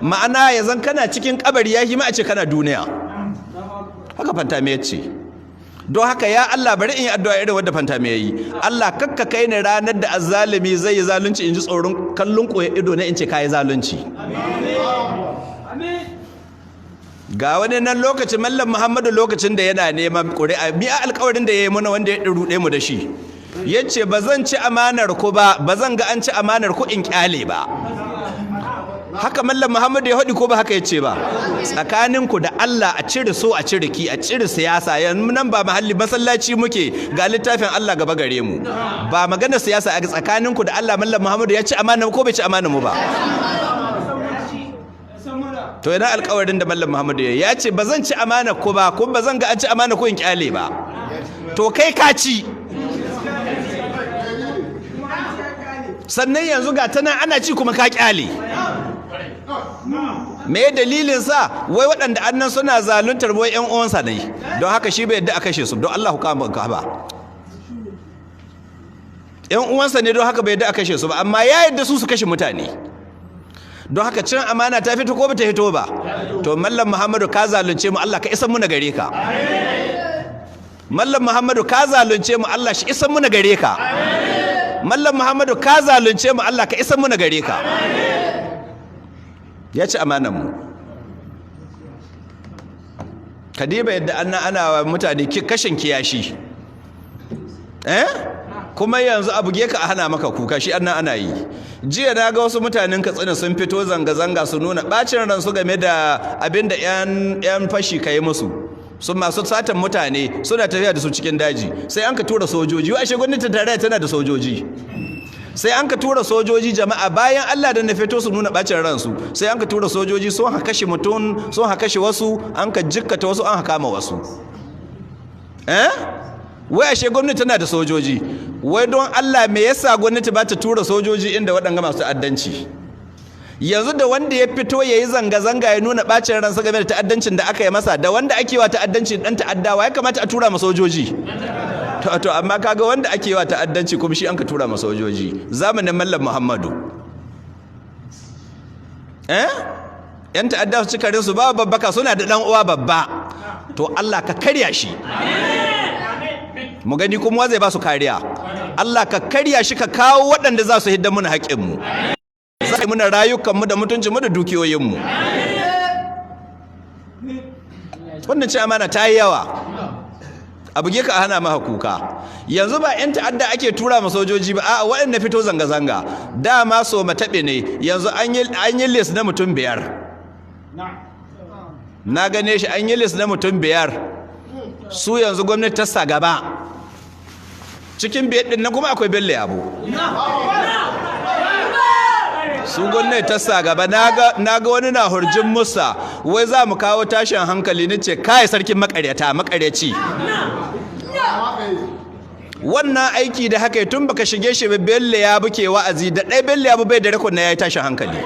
Speaker 2: Ma'ana yazan kana cikin kabari yahi ma a ce kana duniya. Haka Pantami yace. Don haka ya Allah bari in yi addu'a irin wadda Pantami yayi. Allah kakka kai ni ranar da azzalumi zai yi zalunci in ji tsoron kallon koyar ido ne in ce kai zalunci. Amin. Ga wani nan lokacin Mallam Muhammadu lokacin da yana neman ƙuri'a, mi a alƙawarin da ya yi mana wanda ya ruɗe mu da shi, yace ba zan ci amanar ku ba, ba zan ga an ci amanar ku in kyale ba. Haka Mallam Muhammadu ya haɗi ko ba haka yace ba? Tsakanin ku da Allah a cire so a cire ki a cire siyasa, yanzu nan ba mahalli masallaci muke, ga littafin Allah gaba gare mu, ba magana siyasa. A tsakanin ku da Allah Mallam Muhammadu ya ci amanar ko bai ci amanar mu ba? To ina alƙawarin da Mallam Muhammadu ya ce ba zan ci amana ko ba, ko ba zan ga an ci amana ko in kyale ba. To kai ka ci. Sannan yanzu ga tana ana ci kuma ka kyale. Me dalilin sa? Wai waɗanda annan suna zaluntar wai ƴan uwansa ne, don haka shi bai yadda a kashe su. Don Allah ku kama ka ba ƴan uwansa ne, don haka bai yadda a kashe su ba, amma ya yadda su su kashe mutane. Don haka cin amana ta fito ko bata fito ba? To Mallam Muhammadu ka zalunce mu, Allah ka isan mu na gare ka. Mallam Muhammadu ka zalunce mu, Allah shi isan mu na gare ka. Mallam Muhammadu ka zalunce mu, Allah ka isan mu na gare ka. Ya ci amanan mu. Kadiba yadda ana mutane kashin kiyashi. Eh? Kuma yanzu a buge ka a hana maka kuka, shi annan ana yi. Jiya na ga wasu mutanen Katsina sun fito zanga-zanga su nuna bacin ransu game da abin da 'yan fashi ka yi musu. Su masu satan mutane suna tafiya da su cikin daji, sai an ka tura sojoji. Ashe gwamnatin tarayya tana da sojoji. Sai an ka tura sojoji, jama'a bayan Allah da na fito su nuna bacin ransu, sai an ka tura sojoji sun ha kashe mutum, sun ha kashe wasu, an ka jikkata wasu, an ha kama wasu. Eh? Wai ashe gwamnati tana da sojoji. Wai don Allah me yasa gwamnati ba ta tura sojoji inda waɗanga masu ta'addanci? Yanzu da wanda ya fito ya yi zanga-zanga ya nuna ɓacin ransa game da ta'addancin da aka yi masa, da wanda ake wa ta'addanci ɗan ta'addawa, ya kamata a tura ma sojoji. To amma kaga wanda ake wa ta'addanci kuma shi an ka tura ma sojoji zamanin Mallam Muhammadu. Eh? Yan ta'adda su cika rinsu ba babbaka, suna da ɗan uwa babba. To Allah ka karya shi. Mu gani kuma zai ba su kariya. Allah ka karya shi, ka kawo waɗanda za su hidda muna haƙƙinmu, za su muna rayukanmu da mutuncinmu da dukiyoyinmu. Wannan ce amana ta yi yawa. A buge ka a hana maka kuka. Yanzu ba 'yan ta'adda ake tura ma sojoji ba, a'a waɗanda fito zanga-zanga dama so mataɓe ne. Yanzu an yi list na mutum 5. Na gane shi, an yi list na mutum 5. Su yanzu gwamnati ta sa gaba. Cikin 5 ɗin nan kuma akwai Bello Yabo. Su gwamnati ta sa gaba. Na ga wani na hurjin musa wai za mu kawo tashin hankali. Ni ce kai sarkin makaryata, makaryaci. Wannan aiki da haka tun baka shige shi ba, Bello ya buke wa'azi da ɗai. Bello ya bai da rekod na yayi tashin hankali.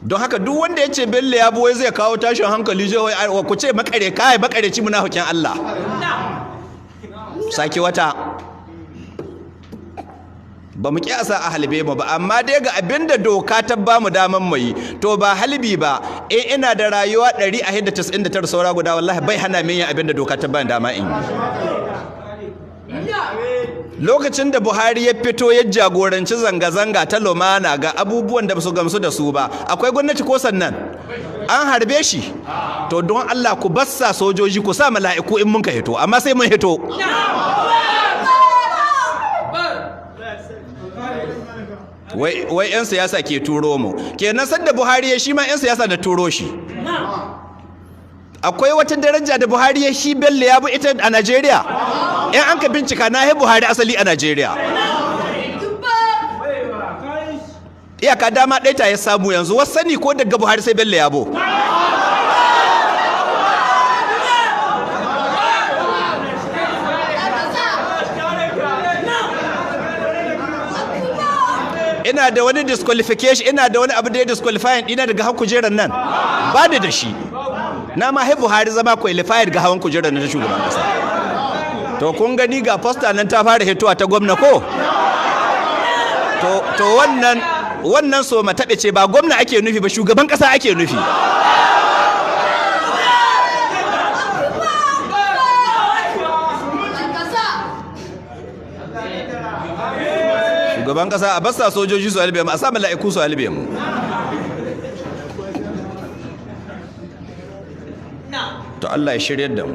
Speaker 2: Don haka duk wanda ya ce Bello ya buwai zai kawo tashin hankali, zai ku ce makare kai makareci, munafikin Allah. Sake wata ba mu kyasa a halbe mu ba, amma dai ga abinda doka ta ba mu daman mu yi, to ba halbi ba. In ina da rayuwa 199 saura guda, wallahi bai hana min yin abinda doka ta ba dama in yi. Lokacin da Buhari ya fito ya jagoranci zanga-zanga ta lumana ga abubuwan da su gamsu da su ba, akwai gwamnati ko sannan an harbe shi? To don Allah ku bassa sojoji, ku sa mala'iku in mun ka hito, amma sai mun hito. Wai 'yan siyasa ke turo mu kenan? Sadda Buhari ya shi ma 'yan siyasa da turo shi. Akwai wata daraja da Buhari ya shi Bello ya bu ita a Najeriya? In an ka bincika, na Buhari asali a Najeriya. Iyaka dama ɗaya ta ya samu yanzu, wasani ko daga Buhari sai Bello Yabo. Ina da wani disqualification, ina da wani abu da ya disqualifying ina daga hawan kujerar nan? Ba ni da shi. Na ma Buhari zama qualified ga hawan kujerar nan ta shugaban kasa. To kun gani, ga poster nan ta fara hitowa ta gwamna ko? To wannan so mataɓe ce, ba gwamna ake nufi ba, shugaban ƙasa ake nufi. Shugaban ƙasa, a bassa sojoji su halbe mu, a sa mala'iku su halbe mu. To Allah ya shiryar da mu.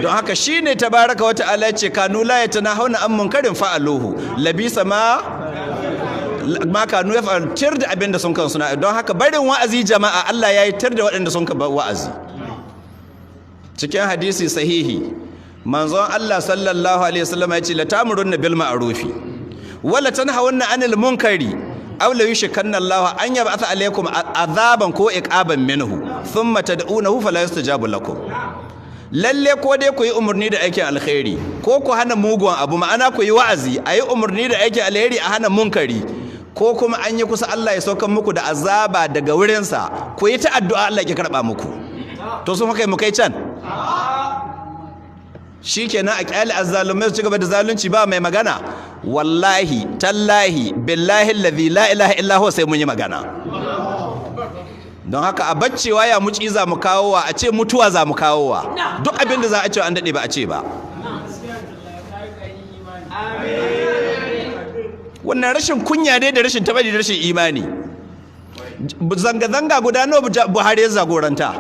Speaker 2: Don haka shine tabaraka wa ta'ala ce kanu la yatanahuna an munkarin fa'aluhu labisa ma ma kanu ya fa'al, tir da abinda sun kan suna. Don haka barin wa'azi, jama'a, Allah yayi tir da waɗanda sun ka bar wa'azi. Cikin hadisi sahihi, manzon Allah sallallahu alaihi wasallam ya ce la tamurunna bil ma'rufi wala tanhawunna anil munkari aw la yushkanna Allah an yab'atha alaykum azaban ko iqaban minhu thumma tad'unahu fala yustajabu lakum. Lalle ko dai ku yi umarni da aikin alkhairi ko ku hana mugun abu, ma'ana ku yi wa'azi, a yi umarni da aikin alheri, a hana munkari, ko kuma an yi kusa Allah ya saukan muku da azaba daga wurinsa, ku yi ta addu'a Allah ya karɓa muku. To sun haka mu kai can shikenan, a kyale azzalumai su ci gaba da zalunci, ba mai magana. Wallahi tallahi billahi allazi la ilaha illa huwa sai mun yi magana. Don haka a baccewa ya muci za mu kawowa, a ce mutuwa za mu kawowa, duk abin da za a ce an daɗe ba a ce ba. Wannan rashin kunya ne da rashin tabari da rashin imani. Zanga-zanga guda nawa Buhari ya jagoranta?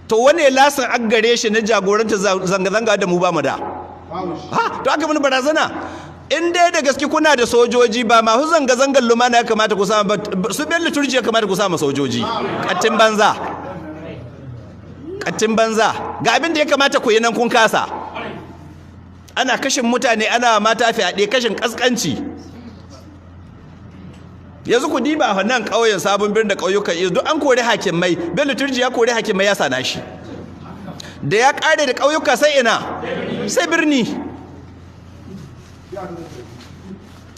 Speaker 2: To wane lasin an gare shi na jagoranta zanga-zanga da mu ba mu da? Ha, to aka mini barazana. In dai da gaske kuna da sojoji, ba masu zanga-zangar lumana ya kamata ku samu ba, su Bello Turji ya kamata ku samu sojoji. Kattin banza, kattin banza. Ga abin da ya kamata ku yi nan kun kasa. Ana kashin mutane, ana mata fyaɗe, kashin kaskanci. Yanzu ku diba nan ƙauyen Sabon Birnin da ƙauyukan Izu, duk an kori hakimai. Bello Turji ya kori hakimai, ya sana shi. Da ya ƙare da ƙauyuka sai ina? Sai birni.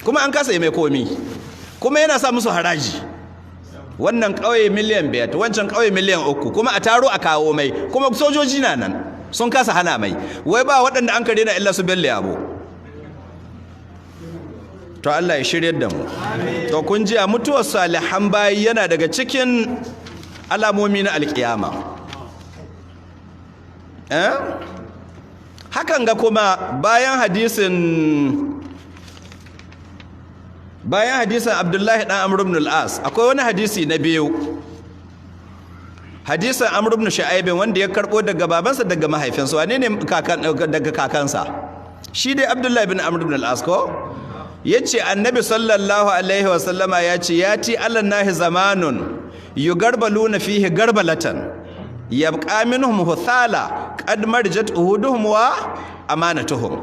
Speaker 2: Kuma an kasa yi mai komi, kuma yana sa musu haraji. Wannan ƙauye 5 miliyan, wancan ƙauye 3 miliyan, kuma a taro a kawo mai, kuma sojoji na nan sun kasa hana mai. Wai ba waɗanda an kare na illa su Bello Yabo. To Allah ya shiryar da mu. To kun ji, a mutuwar salihan bayi yana daga cikin alamomi na alkiyama. Eh, hakan ga kuma bayan hadisin Abdullahi dan Amr ibn al-As, akwai wani hadisi na biyu, hadisin Amr ibn Shu'aib, wanda ya karbo daga babansa, daga mahaifinsa. Wane ne kakan daga kakansa? Shi dai Abdullahi ibn Amr ibn al-As ko? Yace Annabi sallallahu alaihi wa sallama yace yati alannahi zamanun yugarbaluna fihi garbalatan yabqa minhum huthala qad marjat uhuduhum wa amanatuhum.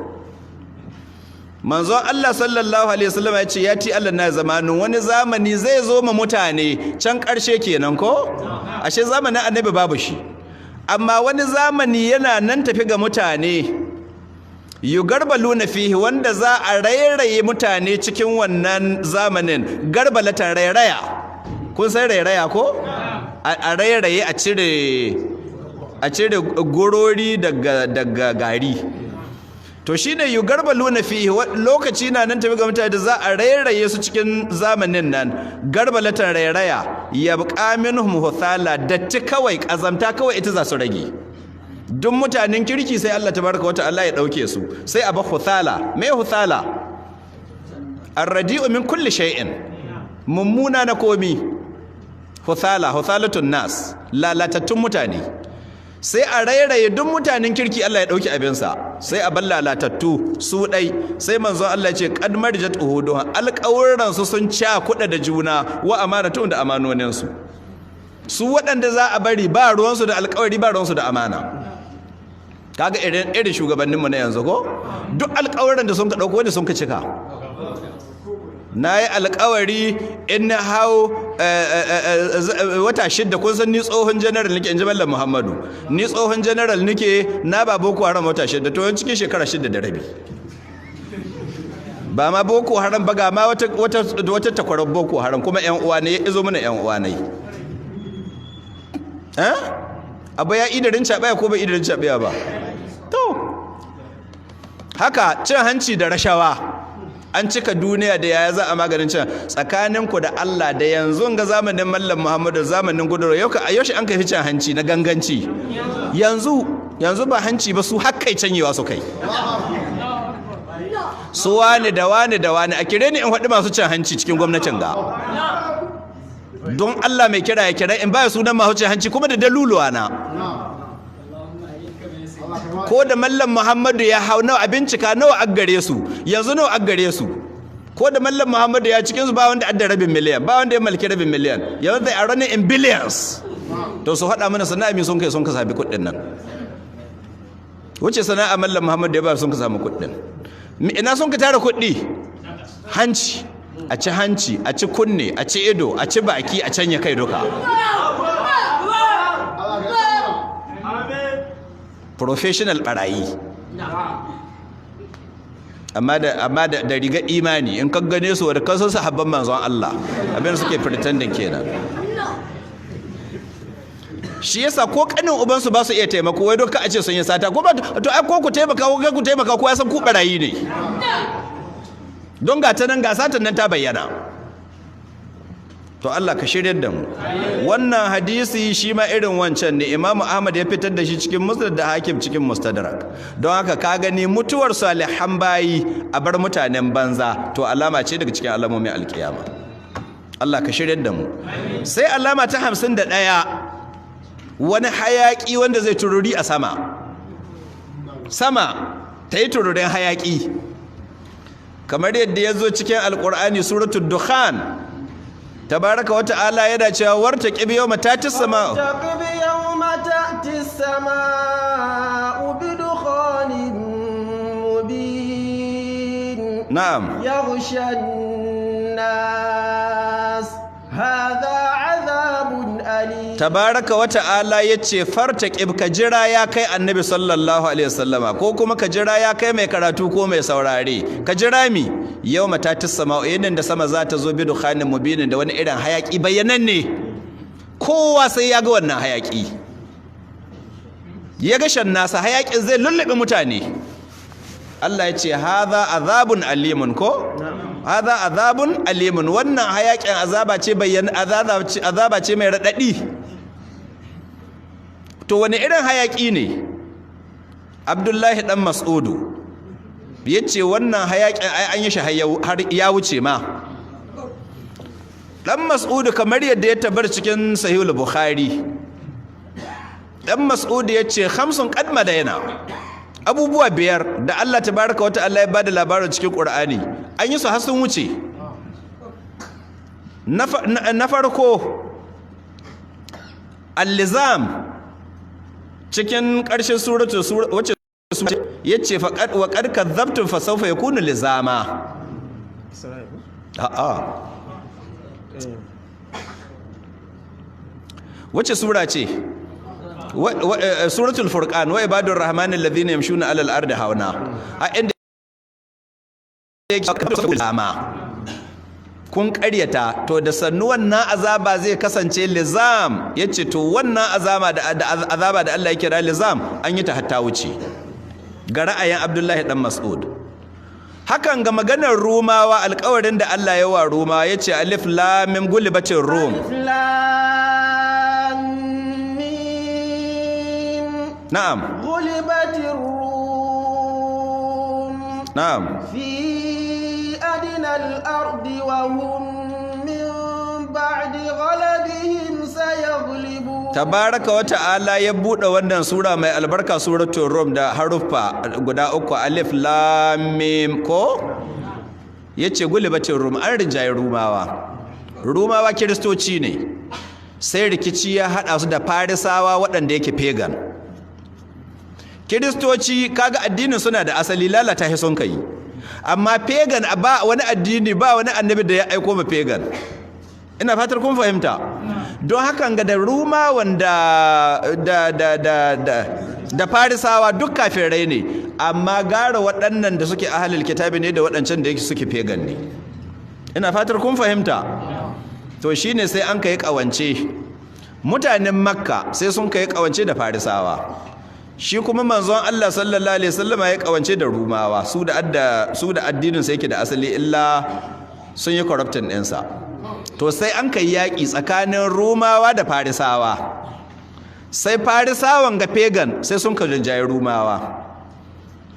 Speaker 2: Manzon Allah sallallahu alaihi wasallam ya ce yati Allah na zamanin, wani zamani zai zo ma mutane can ƙarshe kenan ko? Ashe zamanin Annabi babu shi, amma wani zamani yana nan tafi ga mutane. Yugarbaluna fihi, wanda za a rairaye mutane cikin wannan zamanin, garbalatan rairaya. Kun san rairaya ko? A rairaye, a cire gorori daga gari. To shine yugarbaluna fihi, lokaci na nan tafi ga mutane da za a rairaye su cikin zamanin nan, garbalatan rairaya. Yabqa minhum huthala, datti kawai, kazamta kawai ita za su rage. Duk mutanen kirki sai Allah tabaraka wa ta'ala ya dauke su, sai a ba huthala. Me huthala? Arradi'u min kulli shay'in, mummuna na komi. Huthala, huthalatun nas, lalatattun mutane. Sai a rairaye duk mutanen kirki, Allah ya dauki abinsa, sai a bar lalatattu su dai. Sai manzon Allah ya ce qad marjat uhuduha, alƙawurran su sun ca kuɗa da juna, wa amanatun, da amanonin su. Su waɗanda za a bari ba ruwansu da alƙawari, ba ruwansu da amana. Kaga irin shugabanninmu na yanzu ko? Duk alƙawarin da sun ka ɗauko, wanda sun ka cika? Na yi alƙawari in na hau wata 6. Kun san ni tsohon general nake, in ji Mallam Muhammadu. Ni tsohon general nake, na ba Boko Haram wata 6. To yan cikin shekara 6.5, ba ma Boko Haram ba, ga ma wata takwarar Boko Haram kuma yan uwa ne ya izo mana, yan uwa ne. Eh, abu ya idarin caɓaya ko bai idarin caɓaya ba? To haka cin hanci da rashawa an cika duniya da yaya za a maganin cin, tsakaninku da Allah, da yanzu ga zamanin Mallam Muhammadu, zamanin Guduro, yau ka yaushe an kai cin hanci na ganganci? Yanzu yanzu ba hanci ba, su hakkai canyewa su kai su wani da wani da wani. A kire ni in faɗi masu cin hanci cikin gwamnatin ga. Don Allah mai kira ya kira in baya sunan masu cin hanci, kuma da daluluwa na. Ko da Mallam Muhammadu ya hau, nawa a bincika nawa aggare su yanzu, nawa aggare su? Ko da Mallam Muhammadu ya cikin su, ba wanda adda rabin miliyan, ba wanda ya malki rabin miliyan. Yanzu they are running in billions. To su faɗa mana sana'a mi sun kai sun ka sami kuɗin nan. Wuce sana'a Mallam Muhammadu ya ba sun ka samu kuɗin? Ina sun ka tara kuɗi? Hanci, a ci hanci, a ci kunne, a ci ido, a ci baki, a canya kai duka. Professional barayi, amma da riga imani. In ka gane su da kasan sahabban manzon Allah, abin suke pretending kenan. Shi yasa ko kanin ubansu ba su iya taimako, wai don ka a ce sun yi sata ko ba. To ai ko ku taimaka ko ku taimaka, ko ya san ku barayi ne. Don ga ta nan, ga satan nan ta bayyana. To Allah ka shiryar da mu. Wannan hadisi shi ma irin wancan ne, Imam Ahmad ya fitar da shi cikin Musnad da Hakim cikin Mustadrak. Don haka ka gani, mutuwar salihan bayi a bar mutanen banza, to alama ce daga cikin alamomin alkiyama. Allah ka shiryar da mu. Sai alama ta 51, wani hayaki wanda zai tururi a sama, sama ta yi tururin hayaki, kamar yadda ya zo cikin Alkur'ani, Suratul Dukhan. Tabaraka wata'ala yana cewa wartaqib yawma ta'ti as-sama'u
Speaker 1: وارتقب يوم تأتي السماء بدخان مبين يغشى الناس هذا عذاب أليم.
Speaker 2: Tabaraka wata'ala yace fartaqib, ka jira ya kai Annabi sallallahu alaihi wasallama, ko kuma ka jira ya kai mai karatu ko mai saurare. Ka jira mi? Yawma ta'ti as-sama'u, yinin da sama za ta zo, bi dukhanin mubinin, da wani irin hayaki bayyananne. Kowa sai ya ga wannan hayaki. Ya ga nasa, hayakin zai lullube mutane. Allah ya ce hadha azabun alimun, ko hadha azabun alimun. Wannan hayakin azaba ce bayyana, azaba ce mai radadi. To wani irin hayaki ne? Abdullahi dan Mas'udu yace wannan hayakin ai an yi shi har ya wuce ma. Dan Mas'udu, kamar yadda ya tabar cikin Sahihul Bukhari, dan Mas'udu yace khamsun qad madaina, abubuwa biyar da Allah tabaraka wata Allah ya bada labarin cikin Qur'ani, an yi su har sun wuce. Na farko, al-lizam, cikin ƙarshen suratu wacce yace faqad wa qad kadzabtum fa sawfa yakunu lizama. A'a, wace sura ce? Suratul Furqan: wa ibadur rahmanil ladhina yamshuna alal ardi hauna. A inda yake ma kun ƙaryata, to da sannu wannan azaba zai kasance lizam. Yace to wannan azaba da Allah ya kira lizam, an yi ta hatta wuce, ga ra'ayin Abdullahi dan Mas'ud. Hakan ga maganar Rumawa, alƙawarin da Allah ya wa Ruma, yace: alif lam mim gulibatir rum.
Speaker 1: Alif lam mim. غلبت الروم في أدنى الأرض وهم من بعد غلبهم سيغلبون.
Speaker 2: Tabaraka wa ta'ala ya buɗe wannan sura mai albarka, Suratul Rum, da haruffa guda uku, alif lam mim, ko yace gulibatir rum, an rinjaye Rumawa. Rumawa Kiristoci ne, sai rikici ya hada su da Farisawa waɗanda yake pagan. Kiristoci kaga addinin suna da asali, lalata shi sun kai, amma pagan ba wani addini, ba wani annabi da ya aiko ma pagan. Ina fatar kun fahimta. Don hakan ga da Ruma wanda da Farisawa duk kafirai ne, amma gara waɗannan da suke ahalil kitabi ne da waɗancan da yake suke pagan ne. Ina fatar kun fahimta. To shine sai an kai kawance, mutanen Makka sai sun kai kawance da Farisawa, shi kuma manzon Allah sallallahu alaihi wasallama ya kawance da Rumawa, su da addinin sa yake da asali, illa sun yi corrupting ɗinsa. To sai an kai yaƙi tsakanin Rumawa da Farisawa, sai Farisawan ga pagan sai sun ka rinjaye Rumawa.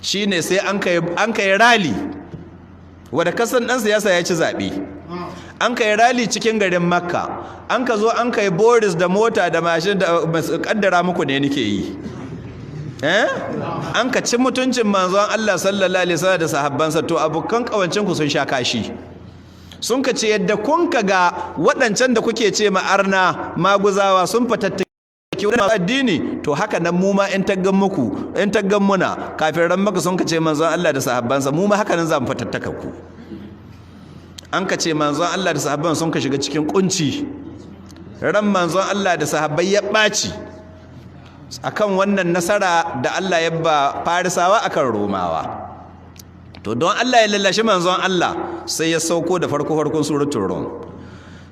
Speaker 2: Shine sai an kai rally, wadda kasan ɗan siyasa ya ci zaɓe, an kai rally cikin garin Makka, an ka zo an kai boris da mota da mashin da kaddara muku ne nake yi, an ka ci mutuncin manzon Allah sallallahu alaihi wasallam da sahabbansa. To abokan kawancin ku sun sha kashi, sun ka ce yadda kun ka ga waɗancan da kuke ce ma arna maguzawa sun fatattaki wani addini, to haka nan mu ma in taggan muku, in taggan muna kafin ran maka sun ka ce manzon Allah da sahabbansa, mu ma haka nan za mu fatattaka ku. An ka ce manzon Allah da sahabban sun ka shiga cikin kunci, ran manzon Allah da sahabbai ya ɓaci akan wannan nasara da Allah ya ba Farisawa akan Romawa. To don Allah ya lallashi manzon Allah, sai ya sauko da farko farkon Suratul Rum,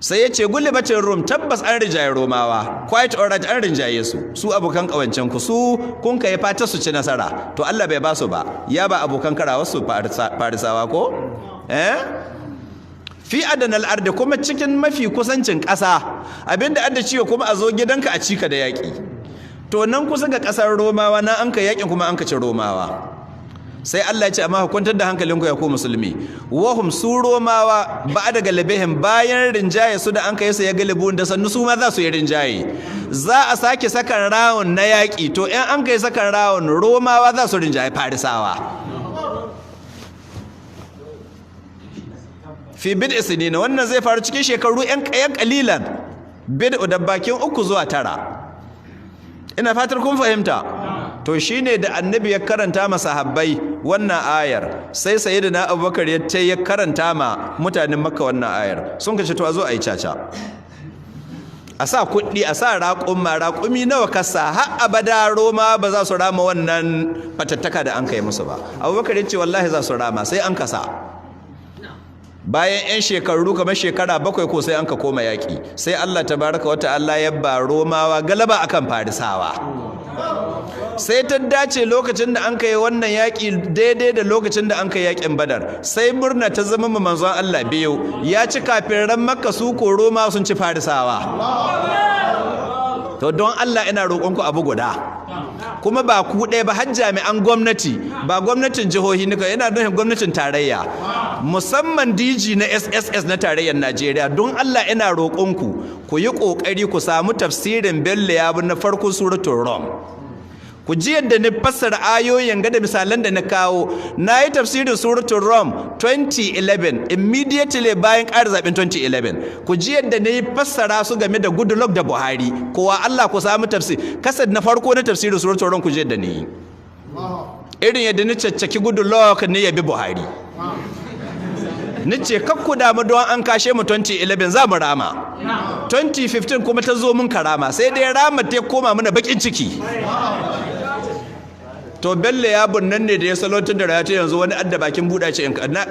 Speaker 2: sai ya ce gulibatin rum, tabbas an rinjaye Romawa, quite alright, an rinjaye su, su abokan kawancen ku, su kun kai fata su ci nasara, to Allah bai ba su ba, ya ba abokan karawa su Farisawa, ko fi adanal ardi, kuma cikin mafi kusancin ƙasa. Abinda adda ciwo kuma a zo gidanka a cika da yaƙi. To nan kusa ga ƙasar Romawa na an ka yaƙin, kuma an ka ci Romawa. Sai Allah ya ce amma kwantar da hankalinku ya ku musulmi, wahum, su Romawa, ba da galibihim, bayan rinjaye su da an kai su, ya galibu da sannu su ma za su yi rinjaye, za a sake second round na yaƙi. To in an kai second round, Romawa za su rinjaye Farisawa fi bid'i sinina. Wannan zai faru cikin shekaru yan kalilan, bid'u da bakin 3 zuwa 9. Ina fatar kun fahimta. To shine da annabi ya karanta ma sahabbai wannan ayar, sai Sayyidina Abubakar ya ce ya karanta ma mutanen Makka wannan ayar, sun kace to a zo a yi caca, a sa kuɗi, a sa raƙumma, raƙumi nawa kasa, har abada Roma ba za su rama wannan fatattaka da an kai musu ba. Abubakar ya ce wallahi za su rama. Sai an kasa, bayan 'yan shekaru kamar shekara 7 ko, sai an ka koma yaƙi, sai Allah tabaraka wa ta'ala ya ba Romawa galaba akan Farisawa. Sai ta dace lokacin da an kai wannan yaƙi daidai da lokacin da an kai yaƙin Badar, sai murna ta zama ma manzon Allah biyu, ya ci kafiran Makka, su ko Roma sun ci Farisawa. To don Allah ina roƙonku abu guda, kuma ba ku ɗaya ba, har jami'an gwamnati, ba gwamnatin jihohi nika, yana nufin gwamnatin tarayya, musamman DG na SSS na tarayyar Najeriya, don Allah ina roƙonku ku yi ƙoƙari ku samu tafsirin Bello Yabo na farkon Suratul Rum. Ku ji yadda ni fassara ayoyin ga da misalan da na kawo. Na yi tafsirin Suratul Rum 2011, immediately bayan ƙara zaɓen 2011. Ku ji yadda na yi fassara su game da Goodluck da Buhari. Kowa Allah ku samu tafsir kasad na farko na tafsirin Suratul Rum, ku ji yadda ni yi, irin yadda ni caccaki Goodluck ne yabi Buhari, ni ce kakku damu don an kashe mu 2011, za mu rama. 2015 kuma ta zo mun karama, sai dai rama ta koma mana bakin ciki. To Bello ya bunnan ne da ya salotar da rayuwa yanzu wani adda bakin buɗa ce in na na.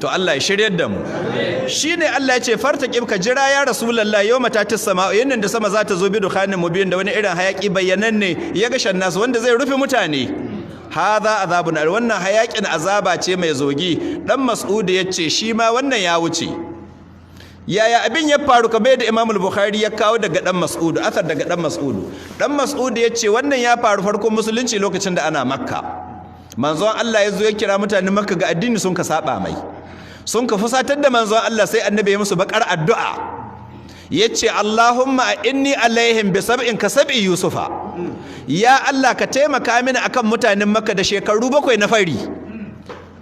Speaker 2: To Allah ya shiryar da mu. Shine Allah ya ce fartaqib, ka jira ya Rasulullah, yawma tatis sama, yannan da sama za ta zo, bi dukhanin mubin, da wani irin hayaki bayyananne, ya ga shannas, wanda zai rufe mutane. Hadha azabun, wannan hayakin azaba ce mai zogi. Dan Mas'ud ya ce shi ma wannan ya wuce. Yaya abin ya faru? Kamar yadda Imam al-Bukhari ya kawo daga dan Mas'ud, asar daga dan Mas'ud. Dan Mas'ud ya ce wannan ya faru farkon musulunci, lokacin da ana Makka. Manzon Allah ya zo ya kira mutanen Makka ga addini, sun ka saba mai, sun ka fusatar da manzon Allah. Sai annabi ya musu bakar addu'a, yace: "Allahumma inni alaihim bi sab'in ka sab'i Yusufa." Ya Allah, ka taimaka mini akan mutanen Makka da shekaru 7 na fari.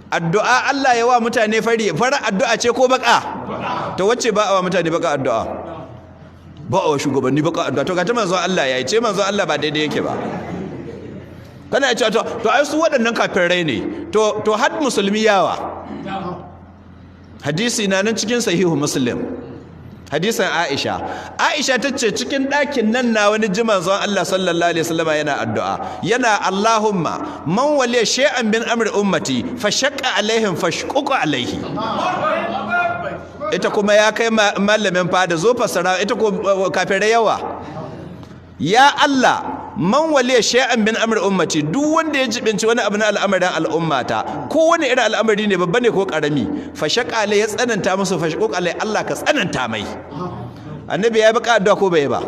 Speaker 2: Addu'a Allah ya wa mutane fari, fara addu'a ce ko baka? To wacce ba a wa mutane baka addu'a, ba a wa shugabanni baka addu'a. To ga ta manzon Allah yayi, ce manzon Allah ba daidai yake ba. Kana cewa to ai su waɗannan kafirai ne. To had musulmi yawa. Hadisi na nan cikin Sahihu Muslim, hadisin Aisha. Aisha ta ce cikin ɗakin nan na wani ji manzon Allah sallallahu alaihi wasallam yana addu'a, yana: "Allahumma man waliya shay'an min amri ummati fa shaqqa alaihim fashquq alaihi." Ita kuma ya kai malamin fada zo fasara ita ko kafirai yawa. Ya Allah, man waliya shay'an min amri ummati, duk wanda ya jibinci wani abu na al'amarin al'ummata, ko wani irin al'amari ne, babba ne ko karami, fa shaqale, ya tsananta musu, fa shaqale, Allah ka tsananta mai. Annabi ya baka addu'a ko bai ba?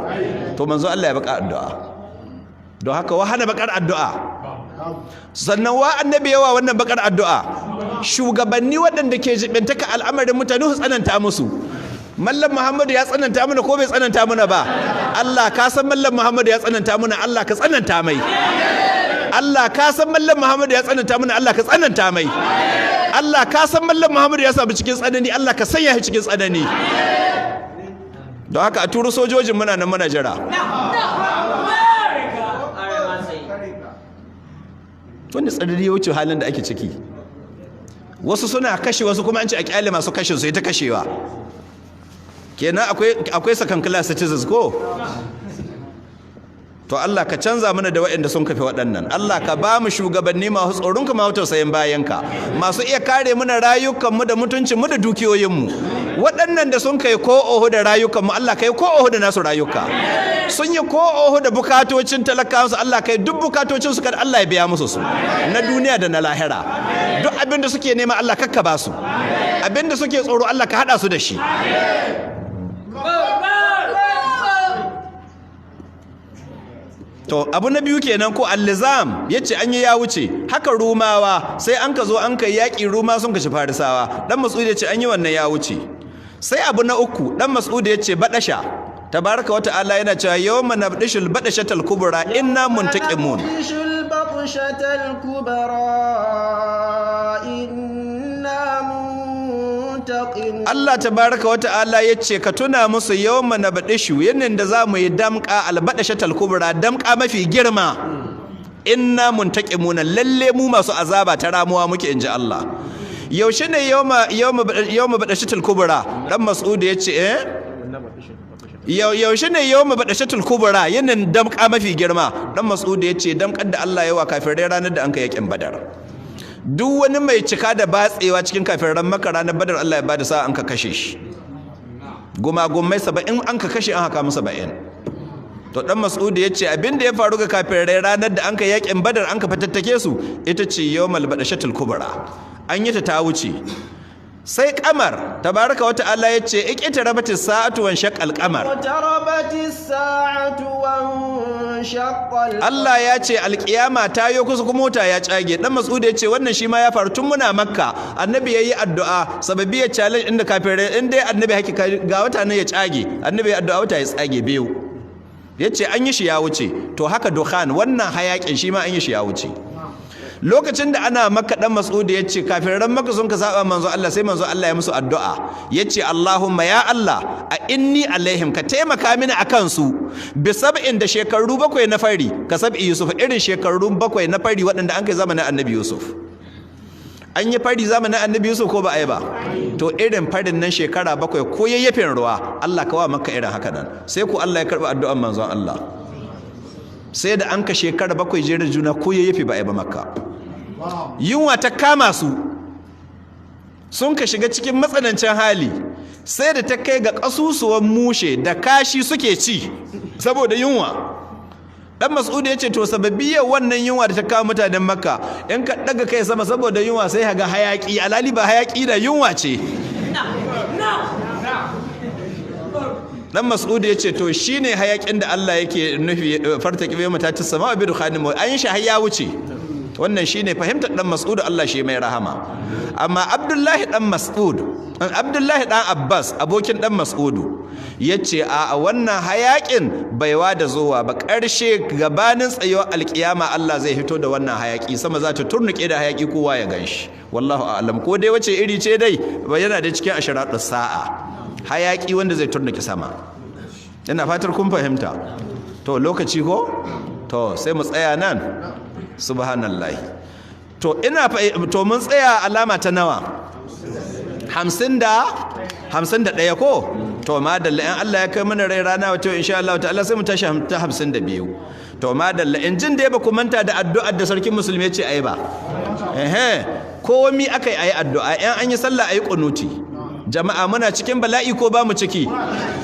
Speaker 2: To manzo Allah ya baka addu'a. Don haka wa hana bakar addu'a? Sannan wa annabi yawa wannan bakar addu'a? Shugabanni waɗanda ke jibintaka al'amarin mutane su tsananta musu. Mallam Muhammadu ya tsananta mana ko bai tsananta mana ba? Allah ka san Mallam Muhammadu ya tsananta mana, Allah ka tsananta mai. Allah ka san Mallam Muhammadu ya tsananta mana, Allah ka tsananta mai. Allah ka san Mallam Muhammadu ya samu cikin tsanani, Allah ka sanya shi cikin tsanani. Don haka a turu sojojin, muna nan muna jira. Wanda tsanani ya wuce halin da ake ciki, wasu suna kashe wasu, kuma an ce a kyale masu kashe su ta kashewa. Kenan akwai second class citizens ko? To Allah ka canza mana da waɗanda sun kafe waɗannan. Allah ka ba mu shugabanni masu tsoron ka, masu tausayin bayanka, masu iya kare mana rayukanmu da mutuncinmu da dukiyoyinmu. Waɗannan da sun kai ko oho da rayukanmu, Allah kai ko oho da nasu rayuka. Sun yi ko oho da bukatocin talakawansu, Allah kai duk bukatocin su, kada Allah ya biya musu su na duniya da na lahira. Duk abin da suke nema, Allah kakka ba su. Abin da suke tsoro, Allah ka hada su da shi. To abu na biyu kenan ko al-lizam, yace an yi ya wuce. Haka Rumawa, sai an ka zo an kai yaki, Ruma sun kashi Farisawa. Dan Mas'ud yace an yi wannan ya wuce. Sai abu na uku, dan Mas'ud yace badasha. Tabaraka wa ta'ala yana cewa: yawma nabdishul badashatal kubra inna muntaqimun.
Speaker 1: Batshatal kubra inna muntaqim.
Speaker 2: Allah tabaraka wa ta'ala yace ka tuna musu yawma nabdishu, yanin da zamu yi damka, albadashatal kubra, damka mafi girma, inna muntaqimuna, lalle mu masu azaba ta ramuwa muke, inji Allah. Yaushe ne yawma badashatal kubra? Dan Mas'ud yace yaushe ne yawma badashatul kubra, yanin damka mafi girma? Dan Mas'ud yace damkar da Allah ya wa kafirai ranar da an kai yakin Badar. Duk wani mai cika da batsewa cikin kafiran Makka, ranar Badar Allah ya bada sa'a an ka kashe shi. Gumagumai 70 an ka kashe, an haka musu 70. To dan Mas'ud yace abin da ya faru ga kafirai ranar da an kai yakin Badar, an ka fatattake su, ita ce yawmal badashatul kubra. An yi ta wuce. Sai kamar, tabaraka wa ta'ala yace iqtarabatis sa'atu wan shaqqal qamar.
Speaker 1: Iqtarabatis sa'atu wan shaqqal.
Speaker 2: Allah ya ce alkiyama ta yo kusa kuma mota ya cage. Dan Mas'ud yace wannan shi ma ya faru tun muna Makka. Annabi yayi addu'a sababi ya challenge inda kafirai, in dai annabi haki ga wata ne ya cage. Annabi ya addu'a wata ya tsage biyu. Yace an yi shi ya wuce. To haka dukhan, wannan hayakin shi ma an yi shi ya wuce. Lokacin da ana Makka, dan Mas'ud ya ce kafin ran Makka sun ka saba manzo Allah, sai manzo Allah ya musu addu'a, yace: "Allahumma, ya Allah, a inni alaihim, ka taimaka mini akan su, bi sab'in, da shekaru 7 na fari, ka sab'i Yusuf, irin shekaru 7 na fari waɗanda an kai zamanin Annabi Yusuf." An yi fari zamanin Annabi Yusuf ko ba a yi ba? To irin farin nan shekara 7, ko yayyafin ruwa, Allah ka wa Makka irin haka nan. Sai ku Allah ya karɓi addu'an manzon Allah, sai da an ka shekara 7 jerin juna ko yayyafi ba a yi ba Makka. Yunwa ta kama su, sun ka shiga cikin matsanancin hali, sai da ta kai ga ƙasusuwan mushe da kashi suke ci saboda yunwa. Dan Mas'ud ya ce to sababiyar wannan yunwa da ta kawo mutanen Makka, in ka daga kai sama saboda yunwa sai ka ga hayaki, alali ba hayaki da yunwa ce. Dan Mas'ud ya ce to shine hayakin da Allah yake nufi, farta kibe mata ta sama bi dukhanin, an shi har ya wuce. Wannan shine fahimtar dan Mas'ud, Allah shi mai rahama. Amma Abdullahi dan Mas'ud, Abdullahi dan Abbas, abokin dan Mas'udu, yace a wannan hayakin baiwa da zuwa ba, ƙarshe gabanin tsayuwar alkiyama Allah zai fito da wannan hayaki, sama za ta turnuke da hayaki, kowa ya ganshi. Wallahu a'lam, ko dai wace iri ce dai yana da cikin asharatus sa'a, hayaki wanda zai turnuke sama. Ina fatar kun fahimta. To lokaci ko? To sai mu tsaya nan. Subhanallahi. To ina to mun tsaya alama ta nawa? 51 ko? To madalla, in Allah ya kai mana rai rana wato insha Allah ta'ala sai mu tashi ta 52. To madalla, in jin da ba ku manta da addu'ar da sarkin musulmi ya ce ayi ba. Ehe, komi akai ayi addu'a, in an yi sallah ayi kunuti. Jama'a, muna cikin bala'i ko ba mu ciki?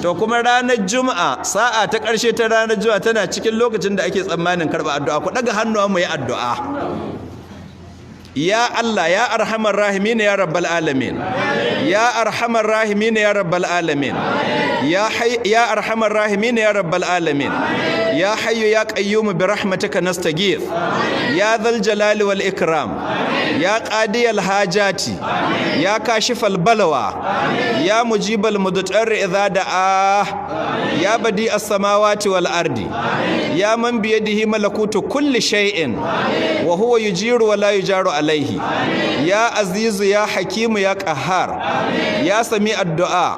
Speaker 2: To kuma ranar Juma'a, sa'a ta ƙarshe ta ranar Juma'a tana cikin lokacin da ake tsammanin karɓa addu'a. Ku ɗaga hannuwa mu yi addu'a. Ya Allah, ya arhamar rahimin, ya rabbal alamin, ya arhamar rahimin, ya rabbal alamin, ya hayy, ya arhamar rahimin, ya rabbal alamin, ya hayyu ya qayyum, bi rahmatika nastaghith, ya dhal jalali wal ikram, ya qadiyal hajati, ya kashifal balwa, ya mujibal mudtar idha da'a, ya badi as-samawati wal ardi, ya man bi yadihi malakutu kulli shay'in wa huwa yujiru wa la yujaru alaihi, ya azizu, ya hakimu, ya qahhar, ya sami addu'a.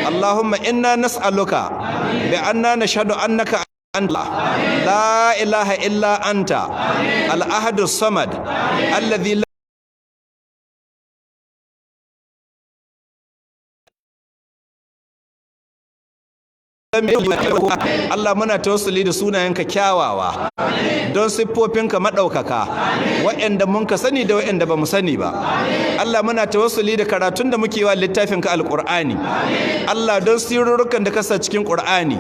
Speaker 2: Allahumma inna nas'aluka bi anna nashhadu annaka anta la ilaha illa anta al-ahadu samad alladhi Allah, muna tawassuli da sunayenka kyawawa don siffofinka maɗaukaka, waɗanda mun ka sani da waɗanda ba mu sani ba. Allah, muna tawassuli da karatun da muke wa littafinka Alƙur'ani. Allah, don sirrukan da ka sa cikin Ƙur'ani.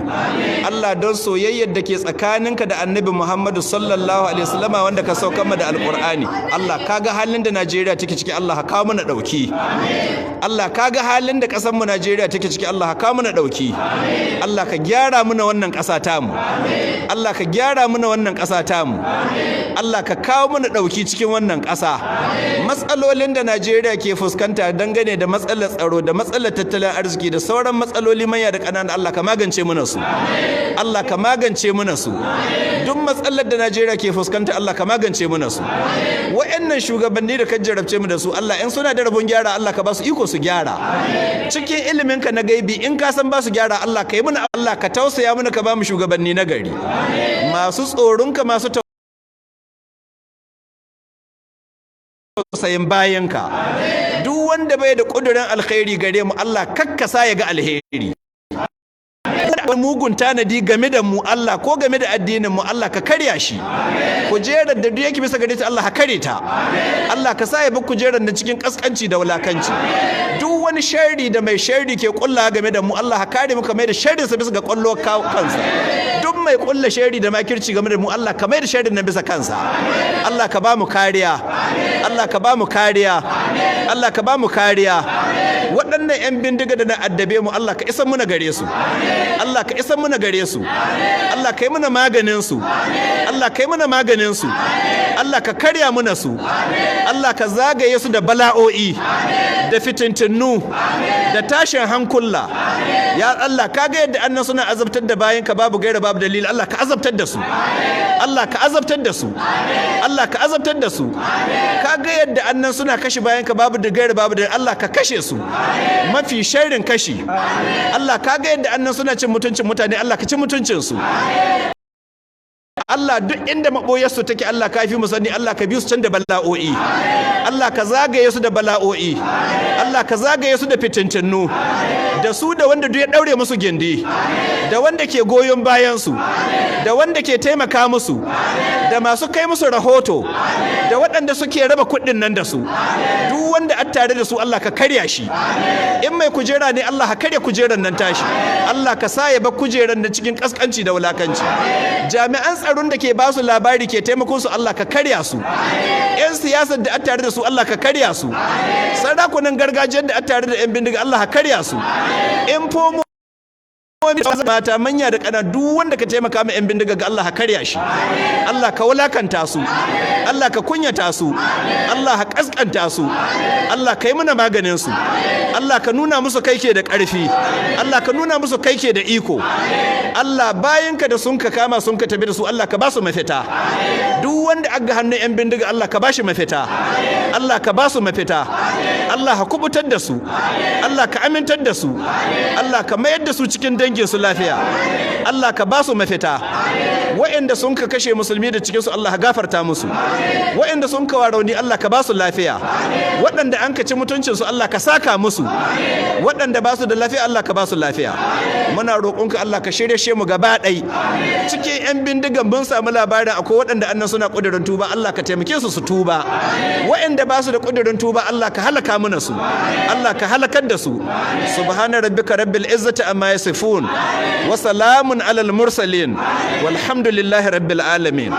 Speaker 2: Allah, don soyayyar da ke tsakaninka da Annabi Muhammadu sallallahu alaihi wasallama wanda ka sauka mu da Alƙur'ani. Allah, kaga halin da Najeriya take ciki, Allah ka kawo mana ɗauki. Allah, kaga halin da ƙasar mu Najeriya take ciki, Allah ka kawo mana ɗauki. Allah, ka gyara mana wannan ƙasa tamu. Allah, ka gyara mana wannan ƙasa tamu. Allah, ka kawo mana ɗauki cikin wannan ƙasa. Matsalolin da Najeriya ke fuskanta dangane da matsalar tsaro da matsalar tattalin arziki da sauran matsaloli manya da ƙanana, Allah ka magance mana su. Allah, ka magance mana su. Duk matsalar da Najeriya ke fuskanta, Allah ka magance mana su. Wa'annan shugabanni da ka jarabce mu da su, Allah, in suna da rabon gyara, Allah ka ba su iko su gyara. Cikin iliminka na gaibi, in ka san ba su gyara, Allah ka yi mana, Allah ka tausaya mana, ka ba mu shugabanni na gari masu tsoronka, masu tausayin bayanka. Duk wanda bai da ƙudurin alkhairi gare mu, Allah kakkasa ya ga alheri. Mugun tanadi game da mu, Allah, ko game da addinin mu, Allah ka karya shi. Kujerar da duk yake bisa gare ta, Allah ka kare ta. Allah ka sa ya bi kujerar da cikin kaskanci da wulakanci. Duk wani sharri da mai sharri ke kulla game da mu, Allah ka kare mu, ka mai da sharrin sa bisa ga kwallo kansa. Duk mai kulla sharri da makirci game da mu, Allah ka mai da sharrin nan bisa kansa. Allah ka ba mu kariya. Allah ka ba mu kariya. Allah ka ba mu kariya. Waɗannan 'yan bindiga da na addabe mu, Allah ka isa muna gare su. Allah ka isa muna gare su. Allah ka yi muna maganin su. Allah ka yi muna maganin su. Allah ka karya muna su. Allah ka zagaye su da bala'o'i da fitintinu da tashin hankula. Ya Allah, ka ga yadda annan suna azabtar da bayanka babu gaira babu dalili, Allah ka azabtar da su. Allah ka azabtar da su. Allah ka azabtar da su. Ka ga yadda annan suna kashe bayan ka babu da gairi babu da, Allah ka kashe su mafi sharrin kashi. Allah, ka ga yadda annan suna cin mutuncin mutane, Allah ka ci mutuncin su. Allah, duk inda maɓoyarsu take, Allah ka fi mu sani, Allah ka bi su can da bala'o'i. Allah ka zagaye su da bala'o'i. Allah ka zagaye su da fitintinu, da su da wanda duk ya ɗaure musu gindi, da wanda ke goyon bayansu, da wanda ke taimaka musu, da masu kai musu rahoto, da waɗanda suke raba kuɗin nan da su. Duk wanda an tare da su, Allah ka karya shi. In mai kujera ne, Allah ka karya kujeran nan tashi. Allah ka sa ya bar kujeran nan cikin kaskanci da wulakanci. Jami'an tsaron da ke ba su labari, ke taimakon su, Allah ka karya su. 'Yan siyasar da an tare da su, Allah ka karya su. Sarakunan gargajiyar da an tare da 'yan bindiga, Allah ka karya su. In fomo mata manya da ƙana, duk wanda ka taimaka ma 'yan bindiga ga, Allah ka karya shi. Allah ka wulakanta su. Allah ka kunyata su. Allah ka kaskanta su. Allah ka yi mana maganin su. Allah ka nuna musu kai ke da ƙarfi. Allah ka nuna musu kai ke da iko. Allah, bayinka da sun ka kama, sun ka tafi da su, Allah ka ba su mafita. Duk wanda aga hannun 'yan bindiga, Allah ka ba shi mafita. Allah ka ba su mafita. Allah ka kubutar da su. Allah ka amintar da su. Allah ka mayar da su cikin dangin su lafiya. Allah ka ba su mafita. Waɗanda sun ka kashe musulmi da cikinsu, Allah ka gafarta musu. Waɗanda sun ka rauni, Allah ka ba su lafiya. Waɗanda an ka ci mutuncinsu, Allah ka saka musu. Waɗanda ba su da lafiya, Allah ka ba su lafiya. Muna roƙonka, Allah, ka shirye she mu gaba ɗai. Cikin 'yan bindigan mun samu labarin akwai waɗanda annan suna ƙudurin tuba. Allah ka taimake su su tuba. Waɗanda ba su da ƙudurin tuba, Allah ka halaka muna su. Allah ka halakar da su. Subhana rabbika rabbil izzati amma yasifun, wa salamun alal mursalin, walhamdulillahi rabbil alamin.